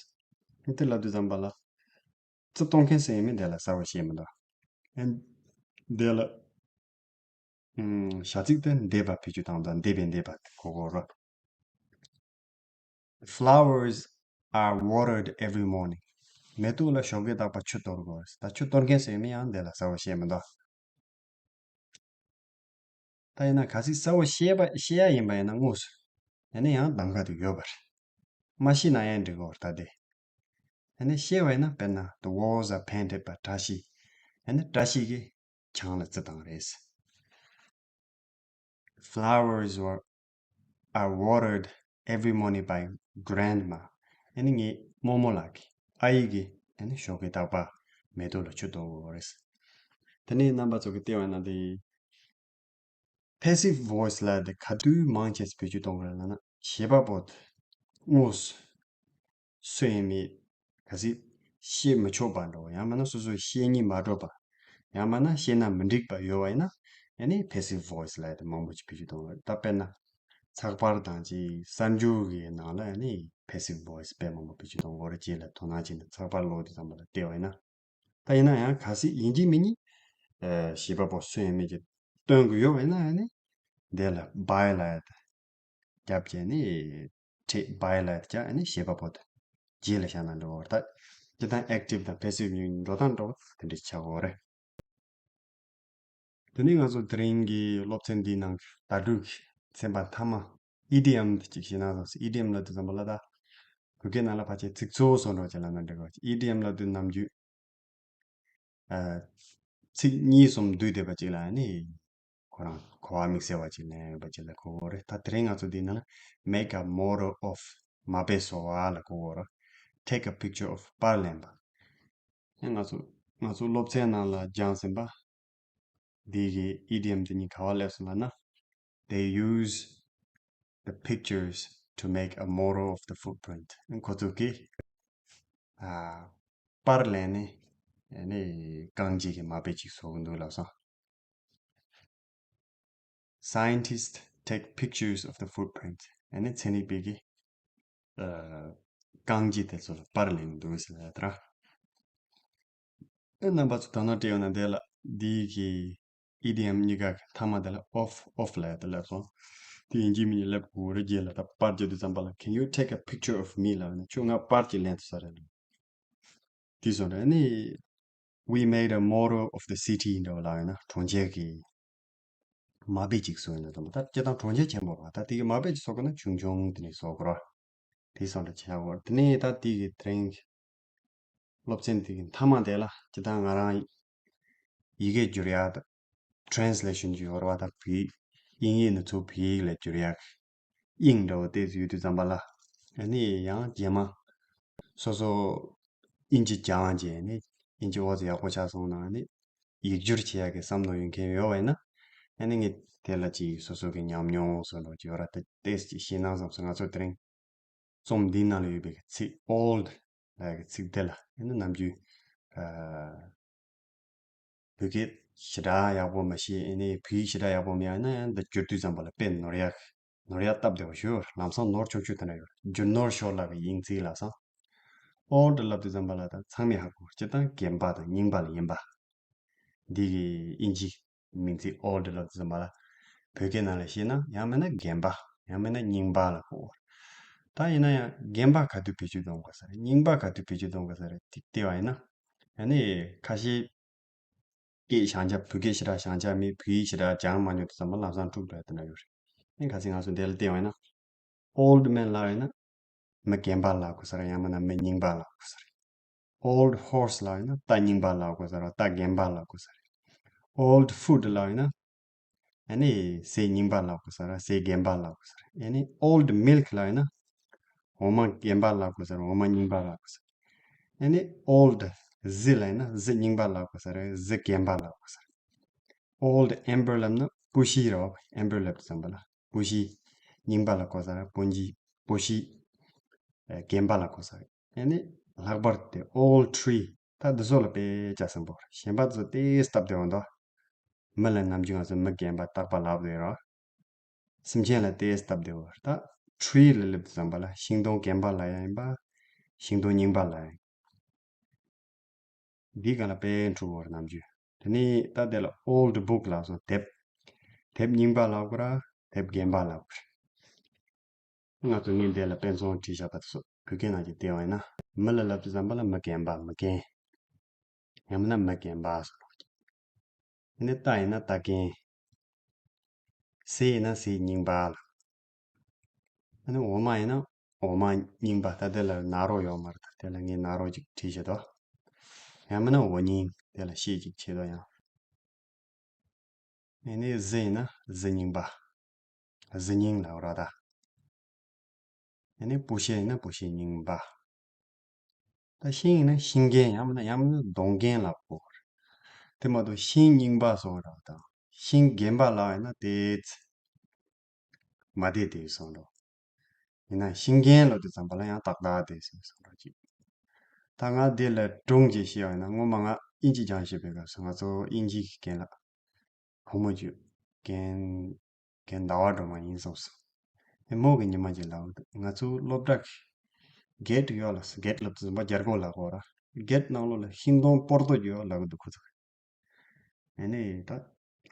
དེ་ལབ་དུས་ཙམ་པ་ལ་རྩི་གཏོང་མཁན་སུ་ཡིན་མིན་དེ་ལ་གསལ་བོ་ཤེས་མི་འདུག་ཨ་ནི་འདི་ལ་ཨམ་བྱ་ཚིག་དེ་འདས་པ་བེད་སྤྱོད་བཏང་དང་འདས་པའི་འདས་པ་གོ་དགོས་རེད། Flowers are watered every morning. མེ་ཏོག་ལ་ཞོགས་ཀས་རྟག་པར་ཆུ་གཏོར་དགོས། ད་ཆུ་གཏོར་མཁན་སུ་ཡིན་མིན་ཡང་འདི་ལ་གསལ་བོ་ཤེས་མི་འདུག་ད་ཡིན་ན་གལ་སྲིད་གསལ་བོ་ཤེས་པ་ཤེས་ཡ་ཡིན་པ་ཡིན་ན་དངོས་སུ་ཡིན་ན་ཡང་གདམ་ག་དེ་ཡོད་པ་རེད། མ་ཤེས་ན་ཡང་འགྲིག་གི་རེད། ད་དེ་ཡིན་ན་ཤེས་པ་ཡིན་ན། དཔེར་ན་the walls are painted by བཀྲ་ཤིས། ཡིན་ན་བཀྲ་ཤིས་ཀྱིས་བྱང་ལ་རྩི་བཏང་རེད། Flowers were are watered every morning by grandma. ཨ་ནི་ངའི་རྨོ་མོ་ལགས་ཀྱིས། ཨ་ཡེ་གིས་ཨ་ནི་ཞོགས་ཀས་རྟག་པར་མེ་ཏོག་ལ་ཆུ་གཏོར་དགོས་རེད། དེ་ནས་རྣམ་པ་ཚོ་གིས་བལྟས་པ་ན་དེ་passive voice ལབ་དེ་ག་དུས་མང་ཆེ་བེད་སྤྱོད་གཏོང་དགོས་རེད་ལབ་ན། བྱེད་པ་པོ་དེ་དངོས་སུ་སུ་ཡིན་མིན་གལ་སྲིད་ཤེས་མི་ཆོག་པ་འདྲ་བོ། ཡང་མིན་ན་སོ་སོས་ཤེས་སྙིང་མ་བྲོ་བ། ཡང་མིན་ན་ཤེས་ན་མི་འགྲིག་པ་ཡོད་པ་ཡིན་ན། ཨ་ནི་passive voice ལབ་དེ་མང་པོ་ཅིག་བེད་སྤྱོད་གཏོང་གི་རེད། ད་དཔེར་ན་ཚགས་པར་དང་ཅིག་གསར་འགྱུར་གྱི་ནང་ལ་ཨ་ནི་passive voice དཔེ་མང་པོ་བེད་སྤྱོད་གཏོང་གི་ཡོད་རེད། རྗེས་ལ་དོ་སྣང་བྱས་ནས་ཚགས་པར་ཀློག་དུས་ཙམ་པ་ལ་བལྟས་པ་ཡིན་ན། ད་ཡིན་ན་ཡང་གལ་སྲིད་ཡིན་གཅིག་མིན་གཉིས་ཨ་བྱེད་པ་པོ་སུ་ཡིན་མིན་ཅིག་སྟོན་དགོས་ཡོད་པ་ཡིན་ན། ཨ་ནི་དེ་ལ་by ལབ་དེ་རྒྱབ་བྱས་ནས་ཁྲིད། by ལབ་དེ་རྒྱབ། ཨ་ནི་བྱེད་པ་པོ་དེ་རྗེས་ལ་བཞག་ན་འགྲིག་གི་རེད། ད་སྤྱིར་བཏང་active དང་passive གཉིས་འགྲོ་སྟངས་འདྲ་བོ་དེ་འདྲ་ཆགས་ཀྱི་ཡོད་རེད། དེ་ནས་ང་ཚོ་དེ་རིང་གི་སློབ་ཚན་འདིའི་ནང་གི་ཟླ་དྲུག་གི་ཚན་པ་མཐའ་མ་idiom དེ་ཅིག་ཤེས་ན་བསམ། idiom ལབ་དུས་ཙམ་པ་ལ་ད་བོད་སྐད་ནང་ལ་ཕལ་ཆེར་ཚིག་མཚོན་བཟོ་འདྲ་བྱས་ལབ་ན་འགྲིག་གི་རེད། idiom ལབ་དུས་ནམ་རྒྱུན་ཨ་ཚིག་གཉིས་གསུམ་བསྡུས་བསྡད་པ་ཅིག་ལ་ནི་ཁོ་རང་གོ་བ་དམིགས་བསལ་བ་ཅིག་ལེན་ཡོད་པ་ཅིག་ལ་གོ་གི་ཡོད་རེད། ད་དེ་རིང་ང་ཚོ་འདིའི་ནང་ལ་make a model of མ་དཔེ་བཟོ་བ་ལ་གོ་གི་ཡོད་རེད། take a picture of པར་ལེན་པ། ཨ་ང་ཚོ་ང་ཚོ་སློབ་ཚན་ནང་ལ་སྦྱངས་ཟིན་པ། འདི་གི་idiom དེ་གཉིས་ག་པར་སླེབས་སོང་ལབ་ན། They use the pictures to make a model of the footprint. ཁོ་ཚོ་གིས་ཨ་པར་ལེན་ནས་ཨ་ནི་རྐང་རྗེས་ཀྱི་མ་དཔེ་ཅིག་བཟོ་གི་འདུག་ལབ་སོང་། Scientists take pictures of the footprint. ཨ་ནི་ཚན་རིག་པས་ཀྱིས་ཨ་རྐང་རྗེས་དེ་ཚོ་ལ་པར་ལེན་གྱི་འདུག་ཟེར་ལབ་ཡ་དེ་རེད། ཨ་རྣམ་པ་ཚོ་དོ་སྣང་སྤྲད་ཡོད་ན། དེ་ལ་འདི་གི་ ཨི་ཌི་ཨེམ་གཉིས་ཀ་གི་མཐའ་མ་དེ་ལ་off off ལབ་ཡ་དེ་ལབ་སོང་། དེ་དབྱིན་ཇིའི་མིང་ལབ་དགོས་རེད། རྗེས་ལ་ད་པར་རྒྱག་དུས་ཙམ་པ་ལ། Can you take a picture of me? ལབ་ན་ཁྱོད་ང་པར་ཅིག་ལེན་ཐུབ་ས་རེད་ལབ། དེ་སོང་རེད། ཨ་ནི་We made a model of the city འདྲ་བ་ལབ་ཡོད་ན་གྲོང་ཁྱེར་གྱི་མ་དཔེ་ཅིག་བཟོས་ཡོད་ན་ཙམ་པ། ད་སྤྱིར་བཏང་གྲོང་ཁྱེར་ཆེན་པོ་རེད་བ། ད་དེ་གི་མ་དཔེ་ཅིག་བཟོ་དགོས་ན་ཆུང་ཆུང་དེ་ནས་བཟོ་དགོས་རེད་བ། དེ་སོང་རེད་བྱས་པ། དེ་ནས་ད་དེ་གི་དེ་རིང་སློབ་ཚན་དེ་གི་མཐའ་མ་དེ་ལ་སྤྱིར་བཏང་ང་རང་ཡི་གེ་བསྒྱུར་ཡ་དང་། translation ཅིག་ཡོད་རེད་བ། ད་བོད་ཡིག་དབྱིན་ཡིག་ནས་ཚུར་བོད་ཡིག་ལ་བསྒྱུར་ཡ་དབྱིངས་འདྲ་བོ་དེ་ཚོ་ཡོད་དུས་ཙམ་པ་ལ། ཨ་ནི་ཡང་རྗེས་མ་སོ་སོ་དབྱིན་ཇི་སྦྱངས་རྗེས་ནི་དབྱིན་ཇི་འོ་ཙམ་ཡག་པོ་ཆགས་སོང་ན། ཨ་ནི་ཡིག་སྒྱུར་བྱེད་ཡ་གི་བསམ་བློ་ཡོད་མཁན་ཡོད་པ་ཡིན་ན། ཨ་ནི་ངས་དེ་ལ་ཅིག་སོ་སོ་གི་ཉམས་མྱོང་བཟོ་འདྲ་ཅིག་ཡོད་ར། ད་ཏོག་ཙམ་ཅིག་ཤེས་ན་བསམ་སོང་། ང་ཚོ་དེ་རིང་རྩོམ་འདིའི་ནང་ལ་ཡོད་པའི་ཚིག old ལབ་ཡ་གི་ཚིག་དེ་ལ་ཨ་ནི་ནམ་རྒྱུན་ཨ། བོད་སྐད་ཞེ་དྲག་ཡག་པོ་མ་ཤེས། ཨ་ནི་བོད་ཡིག་ཞེ་དྲག་ཡག་པོ་མེད་ཡ་ཡིན་ན་ཡང་འདི་བསྒྱུར་དུས་ཙམ་པ་ལ་དཔེ་ནོར་ཡ་ནོར་ཡ་སྟབས་བདེ་བོ་ཞིག་ཡོད་རེད། ལམ་སང་ནོར་ཆོག་ཆོག་དེ་འདྲ་ཡོད་རེད། བསྒྱུར་ནོར་ཤོར་ལབ་པའི་དབྱིངས་ཚིག་ལབ་སོང་། old ལབ་དུས་ཙམ་པ་ལ་ད་ཚང་མས་ཧ་གོ། སྤྱིར་བཏང་རྒན་པ་དང་རྙིང་པ་ལ་རྙིང་པ། འདི་གི་དབྱིན་ཇི་མིང་ཚིག་old ལབ་དུས་ཙམ་པ་ལ་བོད་སྐད་ནང་ལ་བཤད་ན་ཡང་མིན་ན་རྒན་པ། ཡང་མིན་ན་རྙིང་པ་ལ་གོ། ད་ཡིན་ན་ཡང་རྒན་པ་ག་དུས་བེད་སྤྱོད་གཏོང་དགོས་ས་རེད། རྙིང་པ་ག་དུས་བེད་སྤྱོད་གཏོང་དགོས་ས་རེད། དེ་བལྟས་པ་ཡིན་ན། ཨ་ནི་ཁ་ཤས་སྐད་བྱང་ཆ། བོད་སྐད་ཞེ་དྲག་བྱང་ཆ་མེད། བོད་ཡིག་ཞེ་དྲག་སྦྱངས་མ་མྱོང་དུས་ཙམ་པ་ལམ་སང་འཁྲུག་འགྲོ་ཡ་དེ་འདྲ་ཡོད་རེད། ཨ་ནི་ཁ་སང་ང་ཚོ་འདི་ལ་བལྟས་པ་ཡིན་ན། old man ལབ་ཡིན་ན་མི་རྒན་པ་ལབ་དགོས་ས་རེད། ཡང་མིན་ན་མི་རྙིང་པ་ལབ་དགོས་ས་རེད། old horse ལབ་ཡིན་ན་རྟ་རྙིང་པ་ལབ་དགོས་ས་རེད། རྟ་རྒན་པ་ལབ་དགོས་ས་རེད། old foot ལབ་ཡིན་ན་ཨ་ནི་ཟས་རྙིང་པ་ལབ་དགོས་ས་རེད། ཟས་རྒན་པ་ལབ་དགོས་ས་རེད། ཨ་ནི་old milk ལབ་ཡིན་ན་འོ་མ་རྒན་པ་ལབ་དགོས་ས་རེད། འོ་མ་རྙིང་པ་ལབ་དགོས་ས་རེད། ཨ་ནི་old གཟི་ལབ་ཡིན་ན་གཟི་རྙིང་པ་ལབ་དགོས་ས་རེད། གཟི་རྒན་པ་ལབ་དགོས་ས་རེད། old amber ལབ་ན་སྤུ་ཤི་རེད་བ། amber ལབ་དུས་ཙམ་པ་ལ་སྤུ་ཤི་རྙིང་པ་ལ་གོ་ས་རེད། སྤུ་ཤི་སྤུ་ཤི་ཨ་རྒན་པ་ལ་གོ་ས་རེད། ཨ་ནི་ལྷག་པར་དེ་old tree ད་འདི་ཚོ་ལ་དཔེ་ཆ་ཟིན་པོ་རེད། གཞན་པ་ཚོ་ཏོག་ཙམ་སྟབས་བདེ་བོ་འདུག་མི་ལ་ནམ་རྒྱུན་ང་ཚོ་མི་རྒན་པ་རྟག་པར་ལབ་བསྡད་ཡོད་རེད་བ། སེམས་ཅན་ལ་ཏོག་ཙམ་སྟབས་བདེ་བོ་རེད། ད་tree ལ་སླེབས་དུས་ཙམ་པ་ལ་ཤིང་སྡོང་རྒན་པ་ལབ་ཡ་ཡིན་པ། ཤིང་སྡོང་རྙིང་པ་ལབ་ཡ་ཡིན། འདིའི་སྒང་ལ་དཔེ་འཁྲུག་པོ་རེད་ནམ་རྒྱུན། དེ་ནས་ད་དེ་ལ་old book ལབ་སོང་། དེབ། དེབ་རྙིང་པ་ལབ་དགོས་ར། དེབ་རྒན་པ་ལབ་དགོས་ར། ང་ཚོ་ངས་འདི་ལ་དཔེ་མཚོན་བྲིས་བཞག་པ་དེ་ཚོ་བོད་སྐད་ནང་གི་བལྟས་པ་ཡིན་ན། མི་ལ་ལབ་དུས་ཙམ་པ་ལ་མི་རྒན་པ། མི་རྒན། ཡང་མིན་ན་མི་རྒན་པ་ཟེར་རོ། ཨ་ནི་རྟ་ཡིན་ན་རྟ་རྒན། ཟས་ཡིན་ན་ཟས་རྙིང་པ་ལ། ཨ་ནི་འོ་མ་ཡིན་ན་འོ་མ་རྙིང་པ། ད་དེ་ལ་ནཱ་རོ་ཡོད་མ་རེད། ད་དེ་ལ་ངས་ནཱ་རོ་ཅིག་བྲིས་བཞག་དོ། ཡང་མིན་ན་འོ་རྙིང་། དེ་ལ་ཤད་ཅིག་བྱེད་དོ་ཡང་། ཨ་ནི་གཟི་ཡིན་ན་གཟི་རྙིང་པ། གཟི་རྙིང་ལབ་ར་ད། ཨ་ནི་སྤུ་ཤད་ཡིན་ན་སྤུ་ཤད་རྙིང་པ། ད་ཤིང་ཡིན་ན་ཤིང་རྒན། ཡང་མིན་ན་ཡང་མིན་ན་སྡོང་རྒན་ལབ་དགོས་རེད། དེ་མ་གཏོགས་ཤིང་རྙིང་པ་སོགས་ར་དང་ཤིང་རྒན་པ་ལབ་ཡིན་ན་དེ་ཚེ་མ་བདེ་དེ་སོང་འགྲོ། ཡིན་ན་ཤིང་རྒན་ལབ་དུས་ཙམ་པ་ལ་ཡང་ཏག་ཏག་དེ་སོང་འགྲོ་ཅིག་ད་ང་འདི་ལ་སྒྲུང་ཅིག་བཤད་པ་ཡིན་ན། སྔོན་མ་ང་དབྱིན་ཇི་སྦྱང་བྱེད་པའི་སྐབས་སུ་ང་ཚོ་དབྱིན་ཇི་གི་རྒན་ལགས་བུ་མོ་ཅིག་རྒན་རྒན་ཟླ་བ་སྒྲོལ་མ་ཡིན་བསམ་སོང་། ཨེ་མོ་གི་ཉི་མ་ཅིག་ལབ་འདུག་ང་ཚོའི་སློབ་གྲྭ་གི་གེ་ཊི་ཡོད་ལ། གེ་ཊི་ལབ་དུས་ཙམ་པ་རྒྱ་སྒོ་ལབ་དགོས་ར། གེ་ཊི་ནང་ལོགས་ལ་ཤིང་སྡོང་སྤོར་ཏོ་ཡོད་ལབ་གི་འདུག་ཁོ་ཚོ། ཨ་ནི་ད་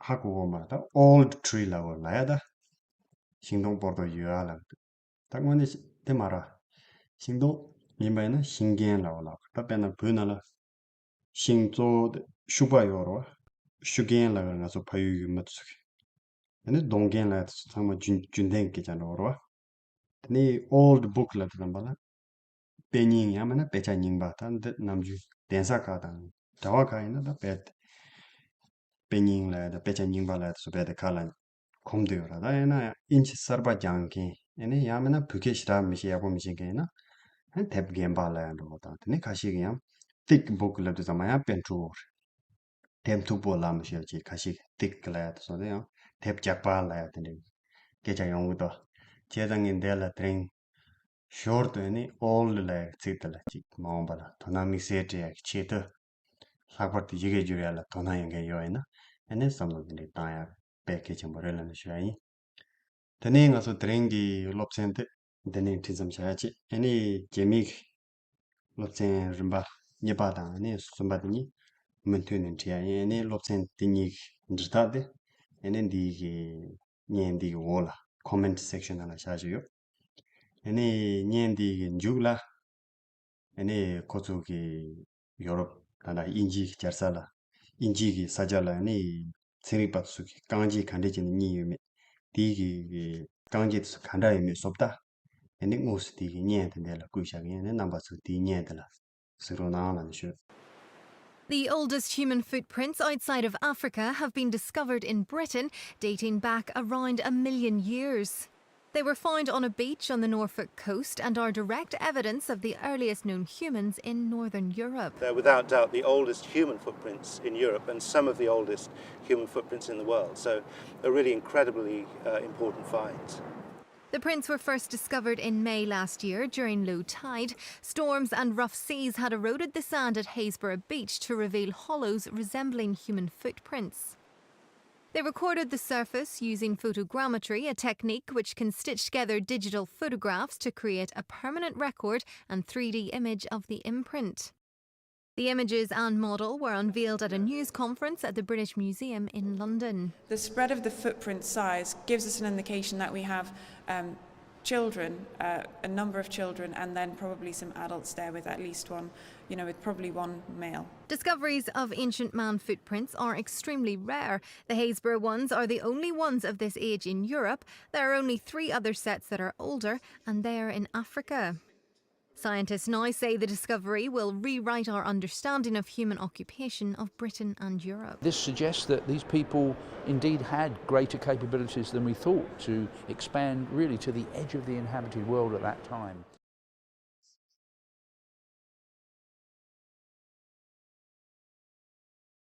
ཧ་གོ་གོ་མ་རེད། ད་old tree ལབ་དགོས་ལབ་ཡ། ད་ཤིང་སྡོང་སྤོར་ཏོ་ཡོད་ཨ་ལབ་གི་འདུག་ད་དངོས་གནས་དེ་མ་རེད། ཤིང་སྡོང་ཡིན་པ་ཡིན་ན་ཤིང་རྒན་ལབ་དགོས་ལབ་གི། ད་དཔེར་ན་བོད་ནང་ལ་ཤིང་གཙོ་བོ་དེ་ཤུག་པ་ཡོད་རེད་བ། ཤུག་རྒན་ལབ་ཡ་ང་ཚོ་ཕ་ཡུལ་གྱི་མི་ཚོ་གི། ཨ་ནི་སྡོང་རྒན་ལབ་ཡ་དེ་ཚོ་ཚང་མ་རྒྱུན་རྒྱུན་ལྡན་གྱི་སྐད་ཆ་འདྲ་བོ་རེད་བ། དེ་ནས་old book ལབ་དུས་ཙམ་པ་ལ་དཔེ་རྙིང་ཡང་མིན་ན་དཔེ་ཆ་རྙིང་པ། ད་འདི་ནམ་རྒྱུན་གདན་ས་ཁག་དང་གྲྭ་པ་ཁག་ཡིན་ན་ད་དཔེ་དཔེ་རྙིང་ལབ་ཡ་དང་དཔེ་ཆ་རྙིང་པ་ལབ་ཡ་དེ་ཚོ་དཔེ་དེ་ཁ་ལ་གོམས་བསྡད་ཡོད་ར། ད་ཡིན་ན་ཡང་དབྱིན་ཇི་གསར་པ་སྦྱང་མཁན། ཨ་ནི་ཡང་མིན་ན་བོད་སྐད་ཞེ་དྲག་མི་ཤེས། ཡག་པོ་མི་ཤེས་མཁན་ཡིན་ན་ཨ་ནི་དེབ་རྒན་པ་ལབ་ཡ་འདྲ་བོ་དང་། དེ་ནས་ཁ་ཤས་ཀྱིས་ཡང་thick book ལབ་དུས་ཙམ་པ་ཡང་དཔེ་འཁྲུག་པོ་རེད། དེབ་མཐུག་པོ་ལབ་མི་ཤེས་ཅེས་ཁ་ཤས་ཀྱིས་ཐིག་ལབ་ཡ་དེ་སོགས་དེ་ཡང་དེབ་རྒྱགས་པ་ལབ་ཡ་དེ་འདྲའི་སྐད་ཆ་ཡོང་གི་འདུག་བྱས་ཙང་ངས་འདི་ལ་དེ་རིང་ཞོར་དུ་ནི་old ལབ་ཡ་གི་ཚིག་དེ་ལ་ཅིག་མ་འོངས་པ་ལ་དོ་སྣང་དམིགས་བསལ་སྤྲད་ཡ་གི་ཆེད་དུ། ལྷག་པར་དུ་ཡི་གེ་བསྒྱུར་ཡ་ལ་དོ་སྣང་ཡོད་མཁན་ཡོད་ཡིན་ན་ཨ་ནི་བསམ་བློ་འདི་འདྲའི་བཏང་ཡ་དཔེ་གལ་ཆེན་པོ་རེད་ལབ་ནས་ཞུ་ཡ་ཡིན། དེ་ནས་ང་ཚོ་དེ་རིང་གི་སློབ་ཚན་དེ་འདི་ནས་ཁྲིད་མཚམས་བཞག་ཡ་ཅིག་ཨ་ནི་རྗེས་མའི་སློབ་ཚན་རིམ་པ་གཉིས་པ་དང་ཨ་ནི་གསུམ་པ་དེ་གཉིས་མུ་མཐུད་ནས་ཁྲིད་ཡ་ཡིན། ཨ་ནི་སློབ་ཚན་དེ་གཉིས་ འབྲི་སྟེགས་དེ་ཨ་ནི་འདི་གི་བརྙན་འདི་གི་འོག་ལ་comment section ནང་ལ་བཞག་བཞག་ཡོད། ཨ་ནི་བརྙན་འདི་གི་མཇུག་ལ་ཨ་ནི་ཁོ་ཚོ་གི་ཡོ་རོབ་ད་ལྟ་དབྱིན་ཇིའི་རྒྱལ་ས་ལ་དབྱིན་ཇི་གི་ས་ཆ་ལ་ཨ་ནི་ཚན་རིག་པ་ཚོ་གི་རྐང་རྗེས་ག་འདྲས་བྱས་ནས་རྙེད་ཡོད་མེད། དེའི་གི་གི་རྐང་རྗེས་དེ་ཚོ་ག་འདྲ་ཡོད་མེད་བཟོ་ལྟ་ཨ་ནི་དངོས་སུ་དེའི་གི་བརྙན་དེ་འདྲ་ལ་བཀོད་བཞག་གི་ཡིན། ཨ་ནི་རྣམ་པ་ཚོ་དེའི་བརྙན་དེ་ལ་གཟིགས་རོགས་གནང་ལབ་ནས་ཞུ། The oldest human footprints outside of Africa have been discovered in Britain, dating back around a million years. They were found on a beach on the Norfolk coast and are direct evidence of the earliest known humans in Northern Europe. They're without doubt the oldest human footprints in Europe and some of the oldest human footprints in the world. So, a really incredibly uh, important find. The prints were first discovered in May last year during low tide. Storms and rough seas had eroded the sand at Haysborough Beach to reveal hollows resembling human footprints. They recorded the surface using photogrammetry, a technique which can stitch together digital photographs to create a permanent record and three D image of the imprint. The images and model were unveiled at a news conference at the British Museum in London. The spread of the footprint size gives us an indication that we have um, children, uh, a number of children, and then probably some adults there with at least one, you know, with probably one male. Discoveries of ancient man footprints are extremely rare. The Haysborough ones are the only ones of this age in Europe. There are only three other sets that are older, and they are in Africa. Scientists now say the discovery will rewrite our understanding of human occupation of Britain and Europe. This suggests that these people indeed had greater capabilities than we thought to expand really to the edge of the inhabited world at that time.